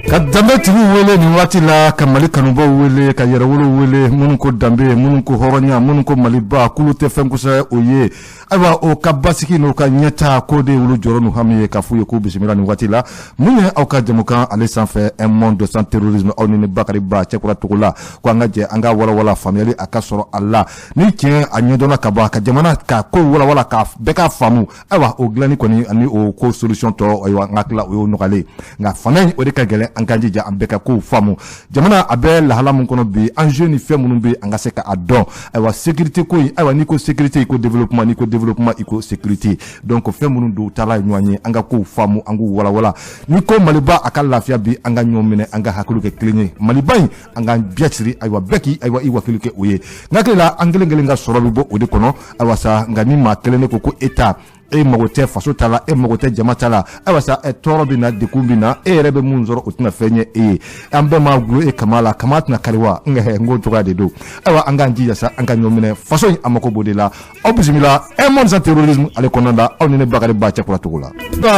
Ka danbetigiw wele nin waati la, ka Mali kanubaw wele, ka yɛrɛwolo wele, minnu ko danbe, minnu ko hɔrɔnya, minnu ko Maliba k'olu tɛ fɛn kosɛbɛ o ye. Ayiwa, o ka basigi n'o ka ɲɛta k'o de ye olu jɔrɔ n'u hami ye, ka f'u ye k'u bisimila nin waati la. Mun ye aw ka jamukan ale sanfɛ, Un monde sans terrorisme, aw ni ne Bakari Ba Cɛkura Togola, ko an ka jɛ an ka walawala, faamuyali a ka sɔrɔ a la. Ni tiɲɛ a ɲɛdɔnna ka ban, ka jamana ka ko walawala ka bɛɛ k'a faamu, ayiwa, o dilanni kɔni ani o ko solution tɔ, ayiwa, n hakili la o y'o nɔgɔyalen. Nka faamuya in, o de ka gɛlɛn. An k'an jija an bɛɛ ka kow faamu. Jamana a bɛ lahala mun kɔnɔ bi, enjeu ni fɛn minnu bɛ, an ka se k'a dɔn. Ayiwa, sécurité ko in, ayiwa, n'i ko sécurité, i ko développement, n'i ko développement, i ko sécurité. Donc fɛn minnu don, taala ye ɲɔgɔn ye. An ka kow faamu, an k'u walawala. N'i ko Maliba a ka lafiya bi, an ka ɲɔgɔn minɛ, an ka hakiliw kɛ kelen ye. Maliba in, an k'an bɛɛ siri, ayiwa, bɛɛ k'i, ayiwa, i wakili kɛ o ye. N hakili la, an kelen kelen ka sɔrɔ bɛ bɔ o de kɔnɔ. Ayiwa sa, nka ni maa kelen de ko ko e ta, e mago tɛ faso ta la, e mago tɛ jama ta la, ayiwa sa, tɔɔrɔ bɛ na, degun bɛ na, e yɛrɛ bɛ mun sɔrɔ, o tɛna fɛn ɲɛ e ye. An bɛɛ ma gulo e kama la, kama tɛna kari wa? Nka n k'o cogoya de don. Ayiwa, an k'an jija sa, an ka ɲɔgɔn minɛ. Faso in, a mako b'o de la. Aw bisimila Un monde sans terrorisme ale kɔnɔna la, aw ni ne Bakari Ba Cɛkura Togo la.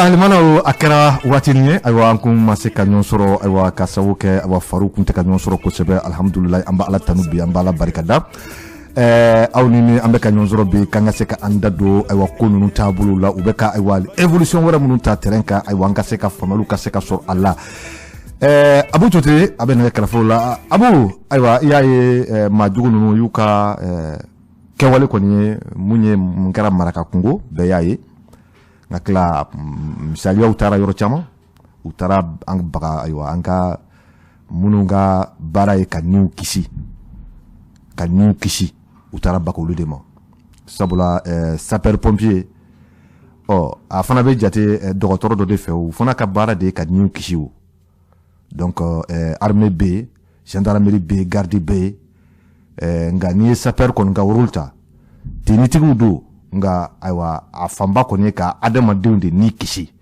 Limanaw, a kɛra waatinin ye, ayiwa, an kun ma se ka ɲɔgɔn sɔrɔ, ayiwa, ka sababu kɛ, ayiwa, fariw kun tɛ ka ɲɔgɔn sɔrɔ kosɛbɛ. Alihamudulilayi, an bɛ Ala tanu bi, an bɛ Ala barikada. Aw ni ni an bɛ ka ɲɔgɔn sɔrɔ bi, k'an ka se ka an da don, ayiwa, ko ninnu taabolo la, u bɛ ka, ayiwa, évolution wɛrɛ minnu ta terrain kan, ayiwa, an ka se ka faamuyaliw ka se ka sɔrɔ a la. Abu Tote, a bɛ nɛgɛ kɛrɛfɛw la. Abu, ayiwa, i y'a ye, maa jugu ninnu y'u ka kɛwale kɔni ye mun ye, mun kɛra Maraka kungo, bɛɛ y'a ye. Nka tila misaliyaw taara yɔrɔ caman, u taara an baga, ayiwa, an ka minnu ka baara ye ka niw kisi, ka niw kisi, u taara baga olu de ma. Sabula sapeur pompier, ɔ, a fana bɛ jate dɔgɔtɔrɔ dɔ de fɛ, o fana ka baara de ye ka niw kisi o. Donc armée bɛ yen, gendarmerie bɛ yen, garde bɛ yen, nka n'i ye sapeur kɔni ka rôle ta, tenitigiw don, nka ayiwa, a fanba kɔni ye ka adamadenw de ni kisi.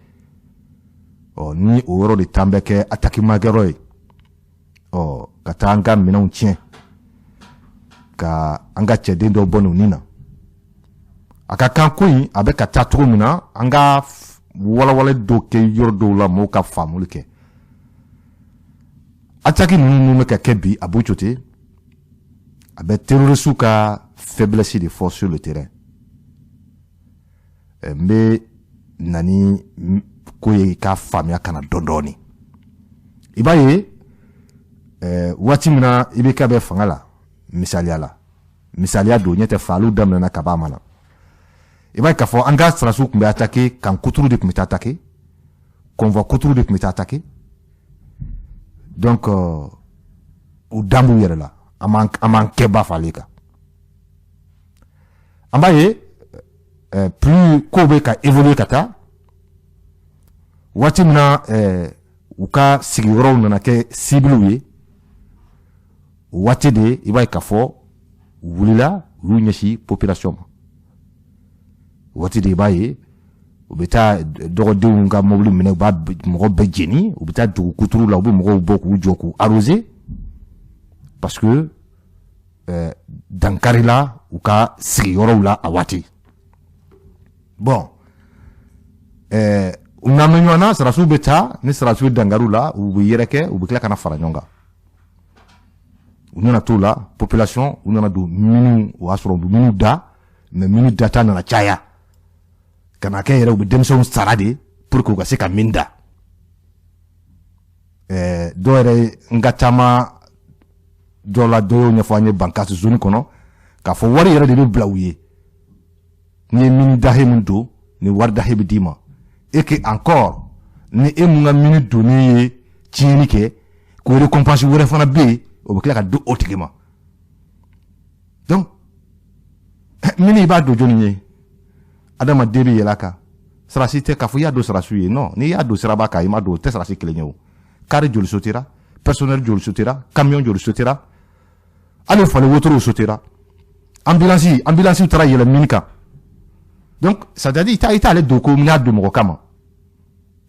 Ɔ, ni o yɔrɔ de tan bɛ kɛ attaque makɛyɔrɔ ye, ɔ, ka taa an ka minɛnw tiɲɛ, ka an ka cɛden dɔw bɔ nin na, a ka kan ko in a bɛ ka taa cogo min na, an ka walawala dɔw kɛ yɔrɔ dɔw la, mɔgɔw ka faamuli kɛ. Attaque ninnu mun bɛ ka kɛ bi, Abu Cote, a bɛ terroriste ka faiblesse de fɔ sur le terrain. N bɛ na ni ko ye k'a faamuya ka na dɔɔni dɔɔni. I b'a ye, waati min na IBK bɛ fanga la, misaliya la, misaliya don, ɲɛ tɛ faaliw daminɛna ka ban ma na, i b'a ye k'a fɔ an ka sɔrɔdasiw tun bɛ attaquer, camp kuturu de tun bɛ taa attaquer, convoi kuturu de tun bɛ taa attaquer. Donc u dan b'u yɛrɛ la, an b'an kɛ ba falen kan. An b'a ye, plus kow bɛ ka évoluer ka taa, waati min na u ka sigiyɔrɔw nana kɛ cibles ye, o waati de, i b'a ye k'a fɔ u wulila, u y'u ɲɛsin population ma. O waati de, i b'a ye, u bɛ taa dɔgɔdenw ka mobili minɛ, u b'a mɔgɔ bɛɛ jeni, u bɛ taa dugu kuturu la, u bɛ mɔgɔw bɔ k'u jɔ k'u arroser, parce que dankarila u ka sigiyɔrɔw la a waati. Bon, u n'an bɛ ɲɔgɔn na, sɔrɔdasiw bɛ taa ni sɔrɔdasiw dankariw la, u bɛ yɛrɛkɛ, u bɛ tila ka na fara ɲɔgɔn kan. U nana t'o la, population, u nana don minnu, o y'a sɔrɔ u bɛ minnu da, mais minnu data nana caya ka na kɛ yɛrɛ, u bɛ denmisɛnw sara de pour que u ka se ka min da. Dɔw yɛrɛ, n ka taama dɔ la, dɔ y'o ɲɛfɔ an ye Bankasi zone kɔnɔ, k'a fɔ wari yɛrɛ de bɛ bila u ye, n'i ye mine dahe min don, ni wari dahe bɛ d'i ma. Et que encore, ni e mun ka mine donnen ye tiɲɛni kɛ, k'o récompense wɛrɛ fana bɛ yen, o bɛ tila ka di o tigi ma. Donc mine, i b'a don jɔnni ye? Adamaden bɛ yɛlɛ a kan, sarasi tɛ k'a fɔ i y'a don sarasiw ye. Non, n'i y'a don siraba kan, i ma don, o tɛ sarasi kelen ye. O car joli sotera, personnel joli sotera, camion joli sotera, hali fali wotorow sotera, ambulance taara yɛlɛ mine kan. Donc c'est à dire, i t'ale don ko n y'a don mɔgɔ kama.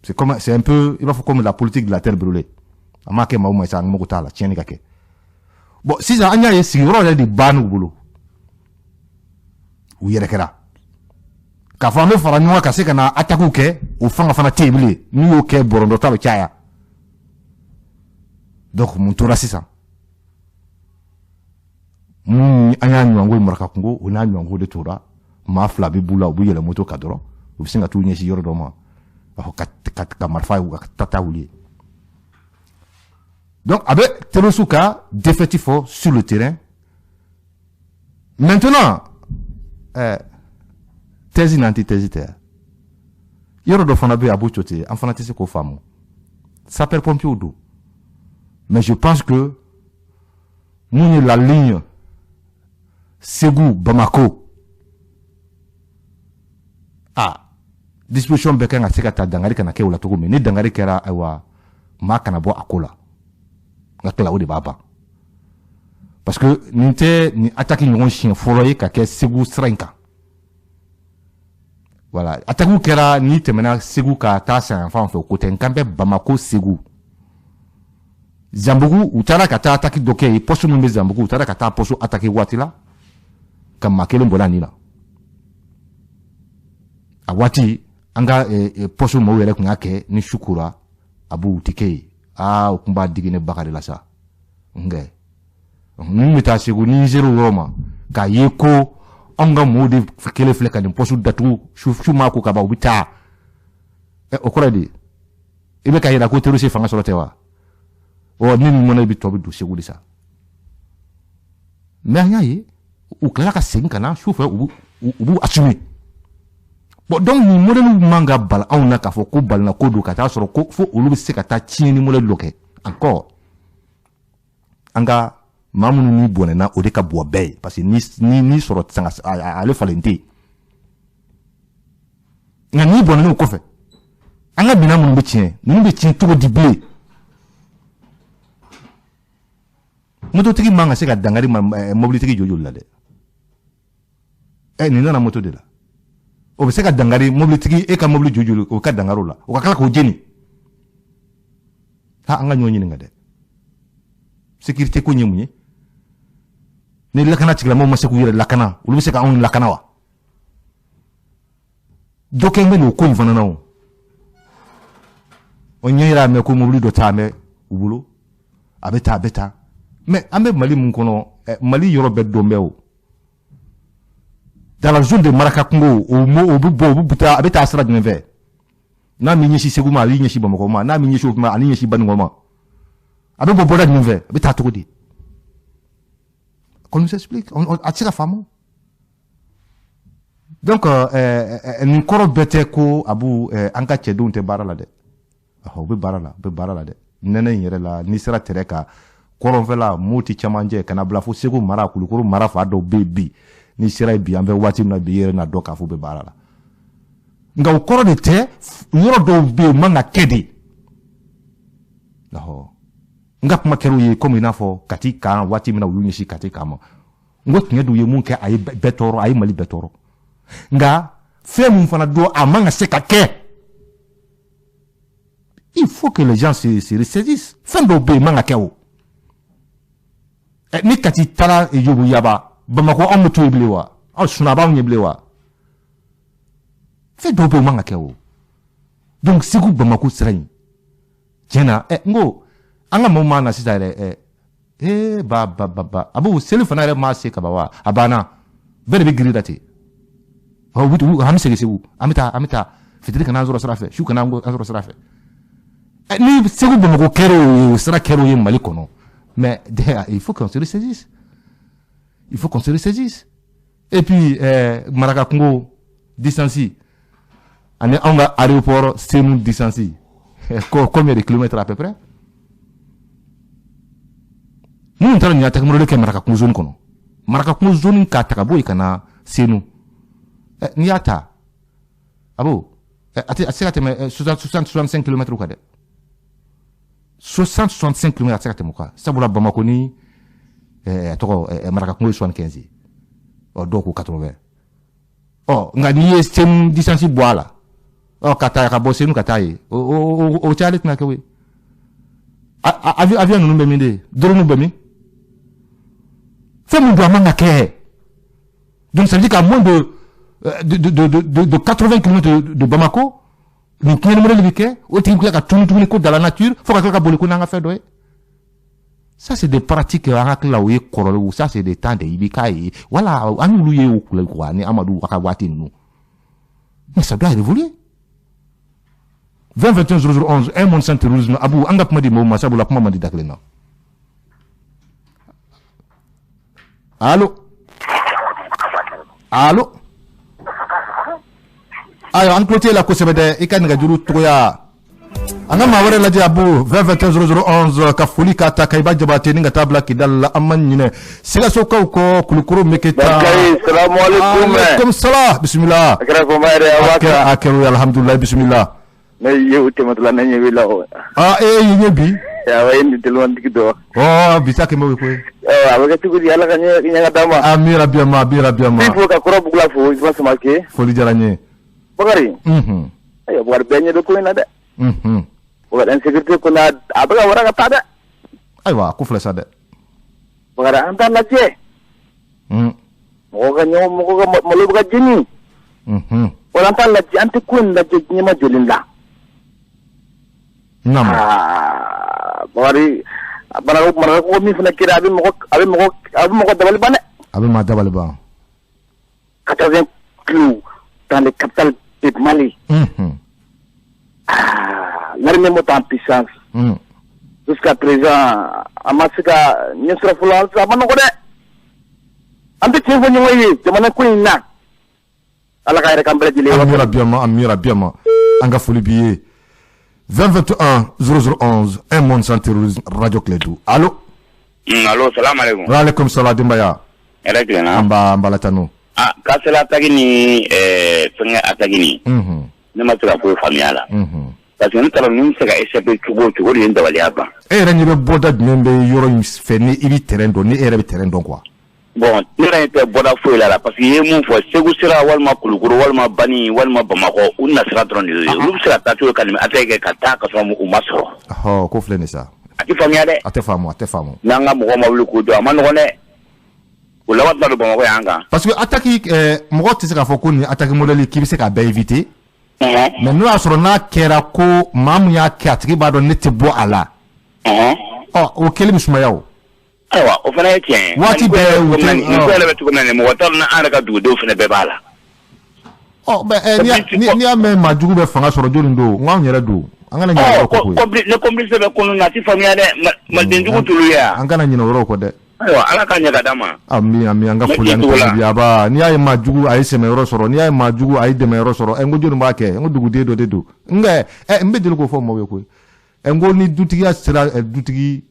C'est comme, c'est un peu, i b'a fɔ comme la politique de la terre brûlée. A m'a kɛ maa o maa sa, an mago t'a la, tiɲɛni ka kɛ. Bon, sisan an y'a ye, sigiyɔrɔ yɛrɛ de bann'u bolo, u yɛrɛ kɛra k'a fɔ an bɛ fara ɲɔgɔn kan ka se ka na attaque kɛ, o fanga fana tɛ yen bilen. N'u y'o kɛ, bɔrɔndɔta bɛ caya. Donc mun tora sisan? Mun an y'a ɲɔgɔnko ye Maraka kungo, o n'a ɲɔgɔnko de tora. Maa fila bɛ b'u la, u b'u yɛlɛ moto kan dɔrɔn, u bɛ sin ka t'u ɲɛsin yɔrɔ dɔ ma ka marifa ye, ka taa wuli. Donc a bɛ terroriste ka défaite fɔ sur le terrain. Maintenant, thèse ni antithèse tɛ. Yɔrɔ dɔ fana bɛ yen, a b'o to ten, an fana tɛ se k'o faamu. Sapeur pompier don, mais je pense que mun ye la ligne Segu Bamako, a disposition bɛɛ kan ka se ka ta dankari kana kɛ o la cogo min. Ni dankari kɛra, ayiwa, maa kana bɔ a ko la. N ka tila o de b'a ban, parce que nin tɛ nin attaque ɲɔgɔn siɲɛ fɔlɔ ye ka kɛ Segu sira in kan. Voilà, attaque kɛra n'i tɛmɛna Segu ka taa san fan fɛ, o ko tɛ. N kan bɛ Bamako Segu Zanbugu, u taara ka taa attaque dɔ kɛ yen. Poste min bɛ Zanbugu, u taara ka taa poste attaque waati la ka maa kelen bɔnna nin na. A waati an ka poste mɔgɔw yɛrɛ tun y'a kɛ ni su kora, a b'u ti kɛ yen. Aa, o tun b'a digi ne Bakari la sa. Nkɛ ninnu bɛ taa Segu, ni n ser'o yɔrɔ ma k'a ye ko anw ka mɔɔw de kelen filɛ ka nin poste datugu, su maa ko ka ban, u bɛ taa. O kɔrɔ de i bɛ ka yira ko terroriste fanga sɔrɔ tɛ wa? Ɔ, ni nin mɔnɛ bɛ tɔ bɛ don Segu de sa. Mais an y'a ye, u tilala ka segin ka na su fɛ, u b'u assumer. Bon, donc nin modèle man ka bala anw na k'a fɔ ko balina ko don, ka taa sɔrɔ ko fo olu bɛ se ka taa tiɲɛni modèle dɔ kɛ encore. An ka maa minnu ni bɔnɛna, o de ka bɔ bɛɛ ye, parce que ni sɔrɔ tɛ se ka ale falen tɛ yen. Nka n'i bɔnɛn'o kɔfɛ, an ka minɛn minnu bɛ tiɲɛ, ninnu bɛ tiɲɛ cogo di bilen? Mototigi man ka se ka dankari mobilitigi joli joli la dɛ. Nin nana moto de la, o bɛ se ka dankari mobilitigi, e ka mobili joli joli, o ka dankari o la, o ka tila k'o jeni. Ha, an ka ɲɔgɔn ɲininka dɛ. Sécurité ko ye mun ye? Ni lakana tigilamɔgɔw ma se k'u yɛrɛ lakana, olu bɛ se ka anw lakana wa? Dɔ kɛ bɛ nin ko in fana na. O ɲɛ yira mɛn ko mobili dɔ taa mɛ u bolo, a bɛ taa, a bɛ taa. Mais an bɛ Mali mun kɔnɔ, Mali yɔrɔ bɛɛ dɔn bɛ o. Dans la zone de Maraka kungo, o bɛ bɔ, o bɛ taa, a bɛ taa sira jumɛn fɛ? N'a m'i ɲɛsin Segu ma, a b'i ɲɛsin Bamakɔ ma. N'a m'i ɲɛsin o ma, a n'i ɲɛsin Banikɔ ma. A bɛ bɔ bɔda jumɛn fɛ? A bɛ taa cogo di? Qu'on nous explique, a tɛ se ka faamu. Donc nin kɔrɔ bɛɛ tɛ ko abu an ka cɛdenw tɛ baara la dɛ. U bɛ baara la, u bɛ baara la dɛ. Nɛnɛ in yɛrɛ la, n'i sera terrain kan kɔrɔnfɛla, Moti camancɛ ka na bila fo Segu mara, Kulukoro mara fa dɔw bɛ yen bi. N'i sera yen bi, an bɛ waati min na bi, i yɛrɛ n'a dɔn k'a fɔ u bɛ baara la. Nka o kɔrɔ de tɛ yɔrɔ dɔw bɛ yen o man ka kɛ de. N ka kuma kɛra u ye komi i n'a fɔ Kati kan waati min na, u y'u ɲɛsin Kati kan ma. N ko tiɲɛ don, u ye mun kɛ, a ye bɛɛ tɔɔrɔ, a ye Mali bɛɛ tɔɔrɔ. Nka fɛn mun fana don, a man ka se ka kɛ. Il faut que les gens se ressaisissent. Fɛn dɔw bɛ yen, man ka kɛ o. Ni Kati taara Yobo Yaba, Bamakɔ, anw bɛ to yen bilen wa? Aw sunaa b'anw ɲɛ bilen wa? Fɛn dɔw bɛ yen, o man ka kɛ o. Donc Segu Bamako sira in, tiɲɛ na, n ko an ka maaw ma na sisan yɛrɛ. Ba ba ba ba, a b'o seli fana yɛrɛ maa se kaban wa? A banna, bɛɛ de bɛ girin da ten. An bɛ segin Segu, an bɛ taa, an bɛ taa fitiri kana an sɔrɔ sira fɛ, su kana an sɔrɔ sira fɛ. Ni Segu Bamakɔ kɛra o ye, o sira kɛra o ye Mali kɔnɔ. Mais il faut qu'on se ressaisisse. Il faut qu'on se ressaisisse. Et puis, Maraka kungo distance ani anw ka aéroport Senu distance, combien de kilomètres à peu près? Minnu taara nin attaque kɛ Maraka kungo zone kɔnɔ, Maraka kungo zone k'a ta ka bɔ yen ka na Senu, n'i y'a ta, a b'o a tɛ se ka tɛmɛ 60 65 kilomètres kan dɛ. 60 65 kilomètres, a tɛ se ka tɛmɛ o kan. Sabula Bamako ni a tɔgɔ Maraka kungo ye 75 ye, ɔ dɔw ko 80. Ɔ nka n'i ye Senu distance bɔ a la, ɔ ka taa ka bɔ Senu ka taa yen, o cayalen tɛna kɛ o ye. Avion ninnu bɛ min de, drone bɛ min? Fɛn min don, a man ka kɛ. Donc ça veut dire qu'à moins de 80 km de Bamako, nin tiɲɛni modèle bɛ kɛ, o tigi bɛ tila ka tunu tuguni ko dans la nature, fo ka tila ka boli ko n'an ka fɛn dɔ ye. Ça, c'est des pratiques en hakili la, o ye kɔrɔlen. Ça, c'est des temps de IBK ye. Voilà, an y'olu ye o couleur quoi, ni Amadou ka waati ninnu. Mais ça doit évoluer. 20 21 00 11, un monde sans terrorisme. Abu, an ka kuma di mɔgɔw ma, sabula kuma man di da kelen na. Allo, allo. Ayiwa, an tulo t'e la kosɛbɛ dɛ, i ka nɛgɛjuru togoya. An ka maa wɛrɛ lajɛ. Abu, 20 21 00 11. Ka foli k'a ta Kayiba Jabate ni ka taa bila Kidali la. An ma ɲinɛ Sikasokaw kɔ, Kulukoro, Meketa. Salamu alaikum. Alaikum salam, bisimila. A kɛra fɔma yɛrɛ, aw b'a kan. A kɛra o ye, alhamdulilayi, bisimila. Ne ye o tɛmɛtɔla, ne ɲɛ b'i la o. Ah, e y'i ɲɛ bi. Awɔ, e ni telimantigi dɔ. Ɔ, bi ta kɛmɛ o ye koyi. A bɛ kɛ cogo di? Ala ka ɲɛ ɲɛ ka d'a ma. Ami rabi ama, ami rabi ama. N b'i fo ka kɔrɔ bugula fo, Isma Samake. Foli diyara n ye. Bakari. Ayiwa Bakari, bɛɛ ɲɛ bɛ ko in na dɛ. Bakari, insécurité kɔni, a bɛ ka wara ka taa dɛ. Ayiwa, ko filɛ sa dɛ. Bakari, an t'a lajɛ. Mɔgɔ ka ɲɔgɔn, mɔgɔ ka malo bɛ ka jeni. Wala an t'a lajɛ, an tɛ ko in lajɛ ɲɛma jɔlen la. Naamu. Aa Bakari, bana bana ko min fana kɛra, a bɛ mɔgɔ dabali ban dɛ. A bɛ maa dabali ban. 80 kilos dans les capitales de Mali. Ah, l'armée monte en puissance. Jusqu'à présent, an ma se ka ɲɛ sɔrɔ fɔlɔ halisa, a ma nɔgɔ dɛ. An tɛ tiɲɛ fɔ ɲɔgɔn ye jamana ko in na. Ala ka yɛrɛ k'an bɛɛ lajɛlen ye. Ami rabi ama, ami rabi ama. An ka foli b'i ye. 20 21 00 11, un monde sans terrorisme, radio Kledu. Allo. Allo, salam alaikum. Wa alaikum salam, denbaya. Hɛrɛ tilenna. An b'a, an b'a la tanu. Ah, Kasela attaque ni fɛngɛ attaque ni. Ne ma se ka foyi faamuya la. Parce que ne taara ninnu bɛ se ka échapper cogo o cogo, o de ye n dabaliya ban. E yɛrɛ ɲɛ bɛ bɔda jumɛn bɛ yɔrɔ in fɛ, ni i bɛ terrain dɔn, ni e yɛrɛ bɛ terrain dɔn quoi? Bon, ne yɛrɛ tɛ bɔda foyi la, parce que i ye mun fɔ, Segu sira walima Kulukoro walima Bani walima Bamakɔ, u na sira dɔrɔn de ye. Olu bɛ se ka taa cogo ka nin attaque kɛ ka taa ka sɔrɔ u ma sɔrɔ. Ɔhɔ, ko filɛ nin sa. A tɛ faamuya dɛ. A tɛ faamu, a tɛ faamu. N'an ka mɔgɔw ma wuli k'u jɔ, a ma nɔgɔn dɛ. O laban tɛna don Bamakɔ yan kan. Parce que attaque, mɔgɔ tɛ se k'a fɔ ko nin attaque modèle k'i bɛ se k'a bɛɛ éviter. Mais n'o y'a sɔrɔ n'a kɛra ko maa min y'a kɛ, a tigi b'a dɔn ne tɛ bɔ a la. Ɔ, o kɛli bɛ sumaya o. Ayiwa, o fana ye tiɲɛ ye. Waati bɛɛ u tɛ. Nin ko yɛrɛ bɛ cogo min na nin, mɔgɔ t'a dɔn, an yɛrɛ ka dugudenw fana bɛɛ b'a la. Ɔ mɛ n'i y'a mɛn maa jugu bɛ fanga sɔrɔ, jɔnni don? N ko anw yɛrɛ don. An kana ɲinɛ o yɔrɔ kɔ koyi. Ne complice bɛ ko ninnu na, a tɛ faamuya dɛ, maliden jugu t'olu ye yan. An kana ɲinɛ o yɔrɔ kɔ dɛ. Ayiwa, Ala k'a ɲɛ ka d'a ma. Ami, ami. An ka foli ani tanu bi aba. N'i y'a ye maa jugu a ye sɛmɛ yɔrɔ sɔrɔ, n'i y'a ye maa jugu a ye dɛmɛ yɔrɔ sɔrɔ, ɛ, n ko jɔnni b'a kɛ? N ko duguden dɔ de don. Nka ɛ, n bɛ deli k'o fɔ maaw ye koyi. Ɛ, n ko ni dutigiya sera, dutigi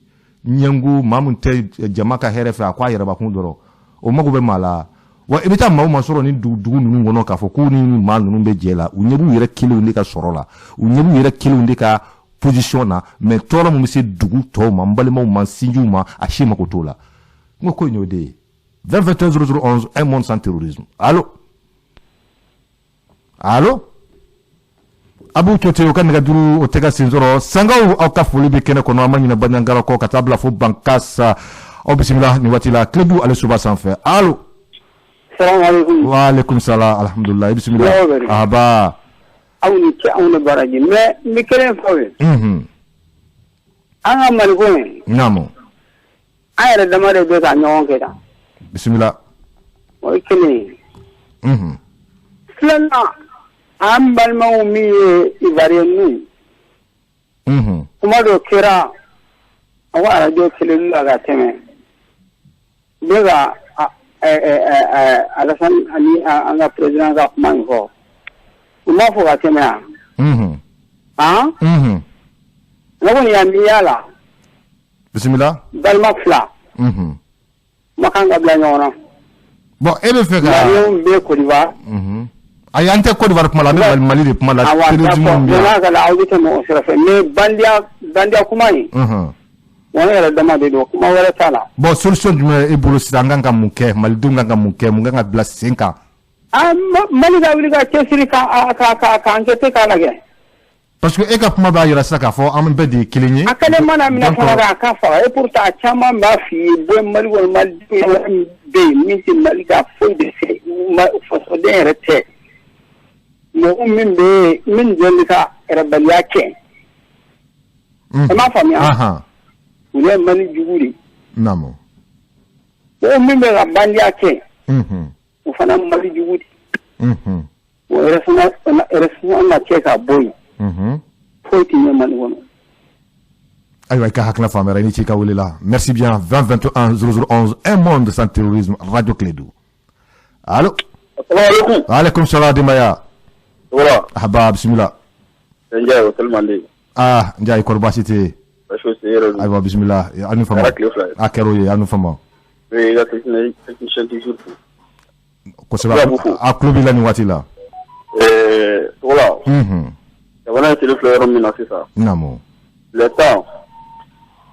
ɲɛngo, maa min tɛ jama ka hɛrɛ fɛ, a ko a yɛrɛbakun dɔrɔn, o mago bɛ maa la wa. I bɛ taa maaw ma sɔrɔ ni dugu ninnu kɔnɔ k'a fɔ k'u ni maa ninnu bɛ jɛ la, u ɲɛ b'u yɛrɛ kelenw de ka sɔrɔ la, u ɲɛ b'u yɛrɛ kelenw de ka position na. Mais tɔɔrɔ min bɛ se dugu tɔw ma, n balimaw ma, sinjiw ma, a si mako t'o la. N ko ko in y'o de ye. 20 21 00 11, un monde sans terrorisme. Allo, allo. Abu Cote, o ka nɛgɛjuru o tɛ ka sen sɔrɔ. Sangaw, aw ka foli bɛ kɛnɛ kɔnɔ. An ma ɲinɛ Baɲangara kɔ, ka taa bila fo Bankasa. Aw bisimila nin waati la Kiledu ale soba sanfɛ. Allo. Salaamaaleykum. Waaleykum salam, alhamdulilah, i bisimila. Aba. Aw ni ce, aw ni baraji, mais n bɛ kelen fɔ aw ye. An ka Maliko in. Naamu. An yɛrɛ dama de bɛ ka ɲɔgɔn kɛ tan. Bisimila. O ye kelen ye. Filanan, an balimaw min ye Ivoirien ninnu. Kuma dɔ kɛra aw ka arajo kelen la ka tɛmɛ. N bɛ ka Alassane ani an ka président ka kuma in fɔ. U m'a fɔ ka tɛmɛ yan. Han? Ne kɔni y'a miiriya la. Bisimila. Balima fila. Ma kan ka bila ɲɔgɔn na. Bon, e bɛ fɛ ka. Malienw bɛ Côte d'Ivoire. Ayi, an tɛ Côte d'Ivoire kuma la, an bɛ Mali de kuma la. Awa, terrorisme d'accord. min bɛ yan. N'a ka aw bɛ tɛmɛ o sira fɛ, mais bandiya bandiya kuma in. Wa ne yɛrɛ dama de don, kuma wɛrɛ t'a la. Bon, solution jumɛn e bolo sisan? An kan ka mun kɛ? Malidenw kan ka mun kɛ? Mun kan ka bila sen kan? Ah, Mali ka wuli ka cɛsiri ka enquête k'a lajɛ. Parce que e ka kuma b'a jira sisan k'a fɔ an bɛɛ de ye kelen ye. A kelen mana minɛ Donc, fana k'a ka faga, et pourtant a caman b'a f'i ye, bɔ Mali kɔnɔ, Malidenw yɛrɛ min bɛ yen min tɛ Mali ka foyi de fɛ, fasoden yɛrɛ tɛ. Mɔgɔ min bɛ yen min deli ka yɛrɛbaliya kɛ. I m'a faamuya? Ahan. U ye Mali jugu de. Naamu. Mɔgɔ min bɛ ka bandiya kɛ. O fana Mali jugu de. O yɛrɛ na kɛ ka bɔ yen. Foyi tɛ ɲɛ Mali kɔnɔ. Ayiwa, i ka hakilina faamuyara, i ni ce i ka wele la. Merci bien. 20 21 00 11, un monde sans terrorisme, Radio Kledu. Allo. Asalaamaaleykum. Waaleykum salaam, denbaya. Voilà. Ahaba, bisimila. Ndiaye, o Mande. Ah, Ndiaye, kɔri baasi tɛ yen? Baasi foyi tɛ yen, yɛrɛ don. Ayiwa, bisimila. A ni fama. Kɛra tile fila ye. A kɛra o ye, a ni fama. Oui, i ka technicien toujours fo. Kosɛbɛ, a tulo b'i la nin waati la. Togola. Jamana ye tile filɛ yɔrɔ min na sisan. Naamu. Le temps.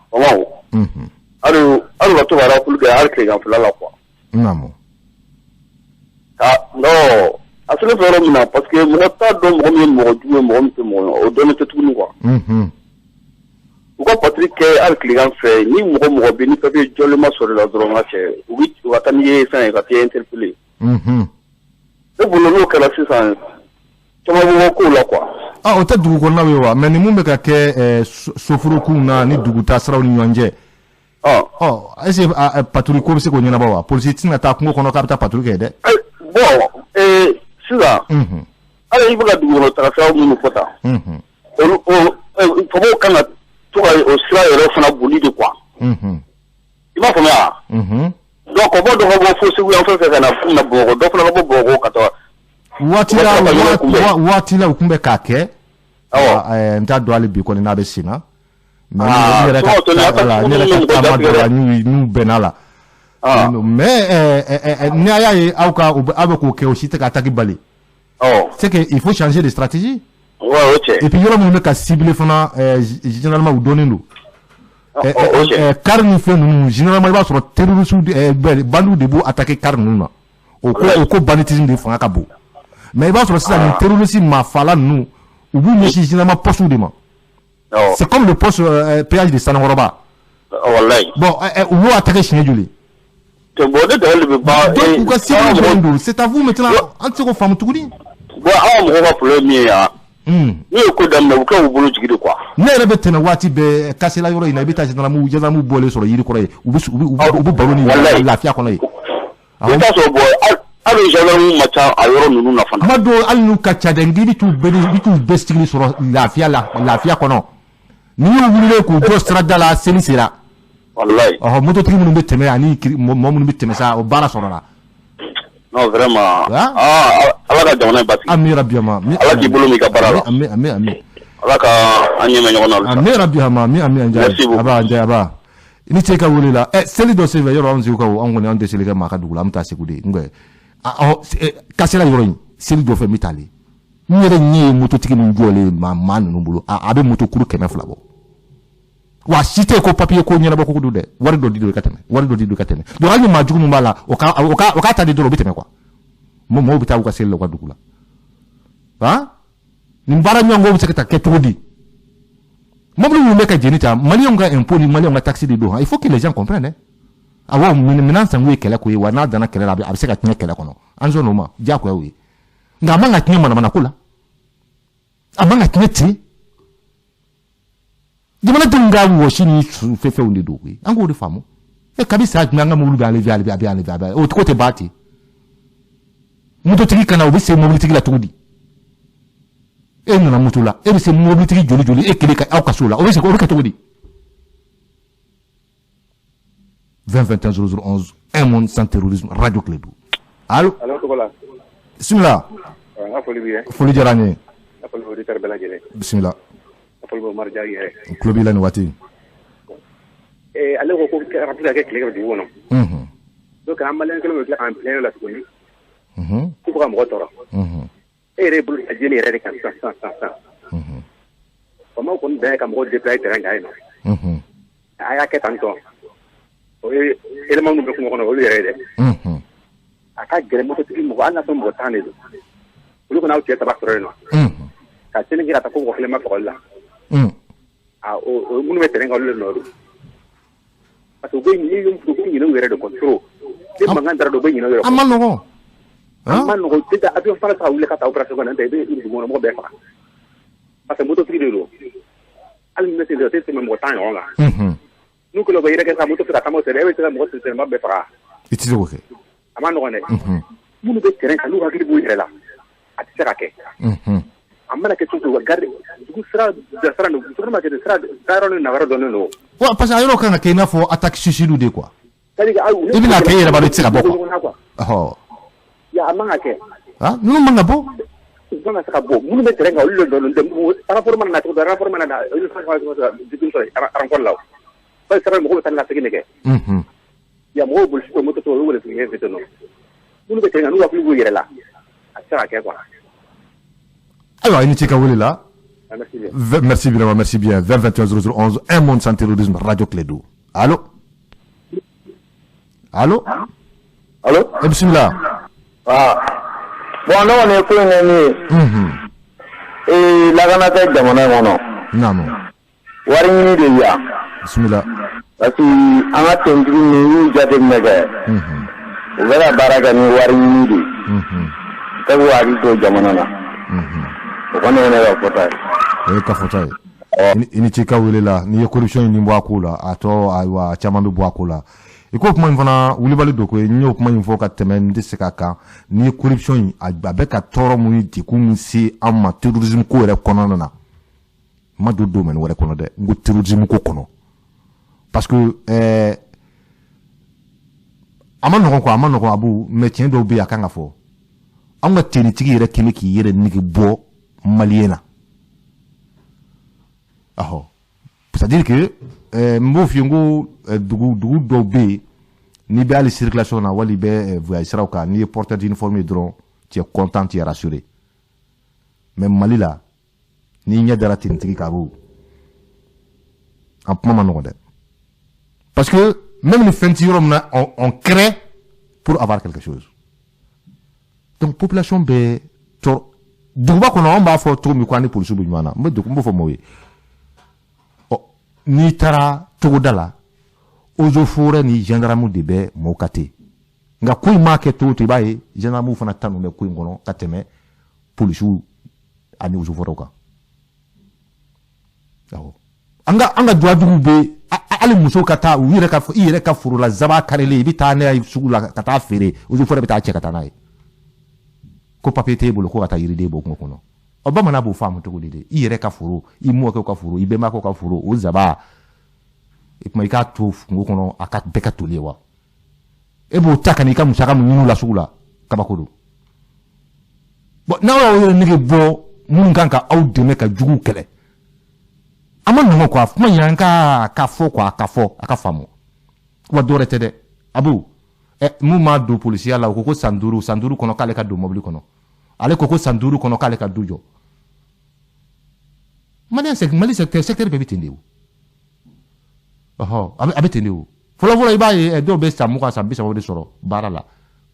Faamaw. Hali hali u ka to ka rappel kɛ hali tilegan fila la quoi. Naamu. Ah non, a selen filɛ yɔrɔ min na, parce que mɔgɔ t'a dɔn mɔgɔ min ye mɔgɔ jugu ye, mɔgɔ min tɛ mɔgɔ ye, o dɔnnen tɛ tuguni quoi. U ka patrouille kɛ hali tilegan fɛ, ni mɔgɔ mɔgɔ bɛ ni papier jɔlen ma sɔrɔ i la dɔrɔn, n ka cɛ, u bɛ u ka taa n'i ye fɛn ye ka t'i interpeller. Ne bolo n'o kɛra sisan, caman bɛ bɔ kow la quoi. Ah, o tɛ dugu kɔnɔnaw ye wa? Mais ni mun bɛ ka kɛ soforokunw na ni duguta siraw ni ɲɔgɔn cɛ. Ɔ, est ce que patrouille ko bɛ se k'o ɲɛnabɔ wa? Polisi tɛna taa kungo kɔnɔ k'a bɛ taa patrouille kɛ dɛ. Bon, sisan. Hali i bɛ ka dugukɔnɔ taga siraw minnu fɔ tan. Olu faamaw kan ka to ka o sira yɛrɛ fana boli de quoi. I b'a faamuya? Donc o bɔ dɔ ka bɔ fo Segu yan fɛn fɛn ka na fo na Bamakɔ, dɔ fana ka bɔ Bamakɔ ka taa. Waati la, waati la u tun bɛ k'a kɛ. Awɔ. N t'a dɔn hali bi kɔni n'a bɛ sen na. Mais ne yɛrɛ ka ne yɛrɛ ka taama dɔ la n'u bɛnna la. Mais ni a y'a ye aw ka aw bɛ k'o kɛ, o si tɛ ka attaque bali. C'est que il faut changer de stratégie. Ouais, ok. Et puis yɔrɔ minnu bɛ ka cibler fana, généralement u dɔnnen don. Car ni fɛn ninnu, généralement i b'a sɔrɔ terroristes, bandiw de b'u attaquer car ninnu na. O ko banditisme de fanga ka bon. Mais i b'a sɔrɔ sisan nin terroriste maafala ninnu, u b'u ɲɛsin généralement poste de ma. C'est comme le poste péage de Sanankɔrɔba. Wallahi. Bon, u y'o attaquer siɲɛ joli? Bon, ne dabali bɛ ban. Donc u ka cible dɔnnen don. C'est à vous maintenant, an tɛ se k'o faamu tuguni. Bon, aw mɔgɔw ka problème min ye yan. N'u ye ko daminɛ, u kɛ u bolo jigi de quoi. Ne yɛrɛ bɛ tɛmɛ waati bɛɛ kasela yɔrɔ in na, i bɛ taa gendarme bɔlen sɔrɔ yiri kɔrɔ yen, u bɛ baro ni lafiya kɔnɔ yen. I bɛ taa sɔrɔ, bon, hali gendarme ma ca a yɔrɔ ninnu na fana. Kuma dɔw, hali n'u ka ca dɛ, n'i bɛ t'u bɛɛ i bɛ t'u bɛɛ sigilen sɔrɔ lafiya la, lafiya kɔnɔ. N'i y'u wulilen k'u jɔ sirada la, seli sera. Walayi. Ɔhɔ, mototigi minnu bɛ tɛmɛ ani mɔgɔ minnu bɛ tɛmɛ sa, o baara sɔrɔla. Non, vraiment. Ah, Ala ka jamana in basigi. Ami rabi ama. Ala k'i bolo min ka baara la. Ami, ami, ami. Ala ka an ɲɛmɛ ɲɔgɔn na. Ami rabi ama, ami, ami. Njaye. Merci beaucoup. Aba, Njaye, aba. Ni ce ka wele la. Seli dɔ senfɛ, yɔrɔ anw Segu kaw, anw kɔni anw tɛ seli kɛ maa ka dugu la, an bɛ taa Segu de. Nka kasela yɔrɔ in, seli dɔ fɛ n bɛ taa le. N yɛrɛ ɲɛ ye mototigi min jɔlen maa ninnu bolo, a bɛ moto kuru 200 bɔ. Wa si tɛ ko papier ko ɲɛnabɔ ko don dɛ, wari dɔ di don i ka tɛmɛ, wari dɔ di don i ka tɛmɛ. Donc hali ni maa jugu min b'a la, o ka ta di dɔrɔn, o bɛ tɛmɛ quoi. Mɔgɔw bɛ taa u ka seli la u ka dugu la. Han, nin baara ɲɔgɔn bɛ se ka taa kɛ cogo di? Mobili minnu bɛ ka jeni ta, maliyɛnw ka impôt ni maliyɛnw ka taxe de don. Il faut que les gens comprennent hein. Awɔ, minɛn sanku ye kɛlɛ ko ye wa, n'a danna kɛlɛ la, a bɛ se ka tiɲɛ kɛlɛ kɔnɔ. An sɔn o ma, diyagoya o ye. Nka a man ka tiɲɛ manamana ko la, a man ka tiɲɛ ten. Jamanadenw ka wɔsi ni fɛnfɛnw de don koyi, an k'o de faamu. Kabi saa jumɛn an ka mobili bɛ enlever, a bɛ enlever, a bɛ o ko tɛ ban ten. Mototigi kana, o bɛ se mobilitigi la cogo di? E nana moto la, e bɛ se mobilitigi joli joli e kelen ka aw ka so la, o bɛ se o bɛ kɛ cogo di? 20 21 00 11, un monde sans terrorisme, Radio Kledu. Allo. Allo, Togola. Bisimila. N ka foli b'i ye. Foli diyara n ye. N ka foli bɛ auditeur bɛɛ lajɛlen. Bisimila. N ka foli bɛ Umaru Jaabi yɛrɛ. Tulo b'i la nin waati. Ale ko rappel ka kɛ tile kɛ dugu kɔnɔ. Donc an maliyɛn kelen bɛ tila k'an plaindre la tuguni. K'u bɛ ka mɔgɔ tɔɔrɔ. E yɛrɛ ye bolo da jeli yɛrɛ de kan sisan sisan sisan. Faamaw kɔni dan ye ka mɔgɔw déployer terrain kan yen nɔ. A y'a kɛ tan tɔ. O ye élément minnu bɛ kungo kɔnɔ, olu yɛrɛ ye dɛ. A ka gɛlɛn mototigi mɔgɔ, hali n'a sɔrɔ mɔgɔ 10 de don. Olu kɔni y'aw cɛ saba sɔrɔ yen nɔ. Ka seli kɛ ka taa ko mɔgɔ kelen ma fagali la. O minnu bɛ terrain kan, olu de nɔ don. Parce que u bɛ u bɛ ɲinɛ u yɛrɛ de kɔ trop. Ni mankan dara dɔrɔn, u bɛ ɲinɛ u yɛrɛ kɔ. A ma nɔgɔn. A ma nɔgɔn, tɛ avion fana ta ka wuli ka taa opération kɛ, n'o tɛ i bɛ dugu kɔnɔ mɔgɔ bɛɛ faga. Parce que mototigi de don. Hali ni bɛ se, o tɛ tɛmɛ mɔgɔ 10 ɲɔgɔn kan. N'u kɛlen bɛ yɛrɛ kɛ sa, moto fɛ ka taama sɛbɛn, e bɛ se ka mɔgɔ sɛbɛn bɛɛ faga? I tɛ se k'o kɛ. A ma nɔgɔn dɛ. Minnu bɛ terrain kan, n'u hakili b'u yɛrɛ la, a tɛ se ka kɛ. A mana kɛ cogo cogo, garde dugu sira bilasira don, muso ma kɛ sira dayɔrɔ ni nayɔrɔ dɔnnen don. Wa parce que a yɔrɔ kan ka kɛ i n'a fɔ attaque suicide de quoi. C'est à dire I bɛna kɛ, i yɛrɛ b'a dɔn i tɛ se ka bɔ quoi. Ɔhɔ. Ya, a man ka kɛ. Ah, ninnu man ka bɔ. U man ka se ka bɔ. Minnu bɛ terrain kan, olu de dɔnnen tɛ. Renfort mana na cogo dɔ, renfort mana na, olu fana ka se ka degun sɔrɔ renfort la o. Parce que sira mɔgɔw bɛ taa ni ka segin de kɛ. Ya, mɔgɔw boli moto to, olu wele fɛ ten nɔ. Minnu bɛ terrain kan, n'u hakili b'u yɛrɛ la, a tɛ se ka kɛ quoi. Ayiwa, i ni ce ka wele la. Merci bien. Merci bien, merci bien. 20 21 00 11, un monde sans terrorisme, Radio Clédo. Allô? Allô? Allô? Eh, bismillah. Ah. Bon, ne kɔni ye ko in kɛ min ye. Ee, lakana tɛ jamana in kɔnɔ. Naamu. Wari ɲini de yan. Bismillah. Parce que an ka tentigi ninnu y'u jateminɛ kɛ. U bɛ ka baara kɛ ni wari ɲini de ye. Tɛ k'u hakili to jamana na. O kɔni ye ne ka fɔta ye. O ye ka fɔta ye. I ni ce ka wele la. N'i ye corruption in bɔ a ko la, a tɔ, ayiwa, a caman bɛ bɔ a ko la. I ko kuma in fana wulibali don koyi. N y'o kuma in fɔ ka tɛmɛ, n tɛ se ka kan. N'i ye corruption in, a bɛ ka tɔɔrɔ mun ni degun min se an ma terrorisme ko yɛrɛ kɔnɔna na, n ma don domaine wɛrɛ kɔnɔ dɛ, n ko terrorisme ko kɔnɔ, parce que a ma nɔgɔn quoi, a ma nɔgɔn a b'u, mais tiɲɛ dɔw bɛ yen, a kan ka fɔ. Anw ka tenitigi yɛrɛ kɛlen k'i yɛrɛ nege bɔ maliyɛn na. Ɔhɔ, c'est à dire que n b'o f'i ye, n ko dugu dɔw bɛ yen, n'i bɛ hali circulation na, wali i bɛ voyage siraw kan, n'i ye porteur d'uniforme ye dɔrɔn, tu es content, tu es rassuré. Mais Mali la, n'i ɲɛ dara tenitigi kan, a b'o a kuma ma nɔgɔn dɛ, parce que même ni fɛn ti yɔrɔ min na, on crée pour avoir quelque chose. Donc population bɛ tɔɔrɔ duguba kɔnɔ. Anw b'a fɔ cogo min ko an ni polisiw bɛ ɲɔgɔn na, n bɛ n b'o fɔ maaw ye. Ɔ, n'i taara togoda la, eaux et forêts ni gendarme de bɛ maaw ka ten. Nka ko in m'a kɛ cogo o cogo, i b'a ye gendarme fana ta ninnu bɛ ko in kɔnɔ ka tɛmɛ polisiw ani eaux et forêts kan. Awɔ, an ka duwajuguw bɛ hali musow ka taa u yɛrɛ ka, i yɛrɛ ka foro la, zaba karilen, i bɛ taa n'a ye sugu la ka taa feere, eaux et forêts bɛ taa cɛ ka taa n'a ye, ko papier t'e bolo, ko ka taa yiriden bɔ kungo kɔnɔ. Ɔ, bamanan b'o faamu cogo di de? I yɛrɛ ka foro, i mɔkɛw ka foro, i bɛnbakɛw ka foro, o zaba i kuma, i k'a to kungo kɔnɔ, a ka bɛɛ ka toli ye wa? E b'o ta ka n'i ka musaka min ɲini u la sugu la, kabako don. Bon, n'aw y'aw yɛrɛ nege bɔ minnu kan ka aw dɛmɛ ka juguw kɛlɛ, a ma nɔgɔn quoi. Kuma in, an ka fɔ quoi, a ka fɔ, a ka faamu wa. Dɔwɛrɛ tɛ dɛ, abu ɛ mun m'a don polisiya la, o ko ko san 5, san 5 kɔnɔ k'ale ka don mobili kɔnɔ, ale ko ko san 5 kɔnɔ k'ale ka du jɔ. Mali Mali secteur bɛɛ bɛ ten de o. Ɔhɔ, a bɛ ten de o. Fɔlɔ fɔlɔ, i b'a ye dɔw bɛ san 20, san 30 de sɔrɔ baara la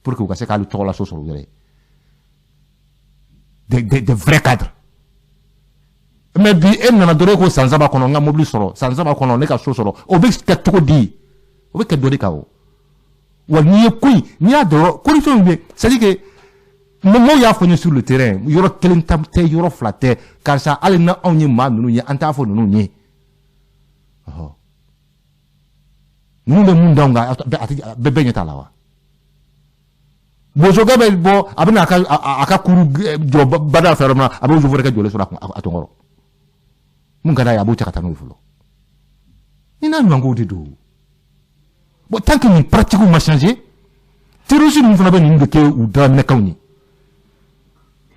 pour que u ka se k'ale tɔgɔla so sɔrɔ u yɛrɛ ye, des vrais cadres. Mais bi, e nana dɔrɔn, e ko san 3 kɔnɔ n ka mobili sɔrɔ, san 3 kɔnɔ ne ka so sɔrɔ. O bɛ kɛ cogo di? O bɛ kɛ dɔ de kan o. Wa n'i ye ko in, n'i y'a dɔn corruption bɛ, c'est à dire que mɔgɔw y'a fɔ n ye sur le terrain, yɔrɔ kelen tɛ, yɔrɔ fila tɛ, karisa, hali na anw ye maa ninnu ye, an t'a fɔ ninnu ye. Ɔhɔ, ninnu bɛ mun d'anw kan, a tɛ bɛɛ ɲɛ t'a la wa. Bosokɛ bɛ bɔ, a bɛna a ka kuru jɔ bada fɛ yɔrɔ min na, a bɛ eaux et forêts kɛ jɔlen sɔrɔ a tɔnkɔrɔ. Mun ka d'a ye, a b'o cɛ ka taa n'o ye fɔlɔ. Ni n'a ɲɔgɔnkow de don. Bon, tant que nin pratique ma changer, terroriste ninnu fana bɛ ninnu de kɛ u daminɛkanw ye.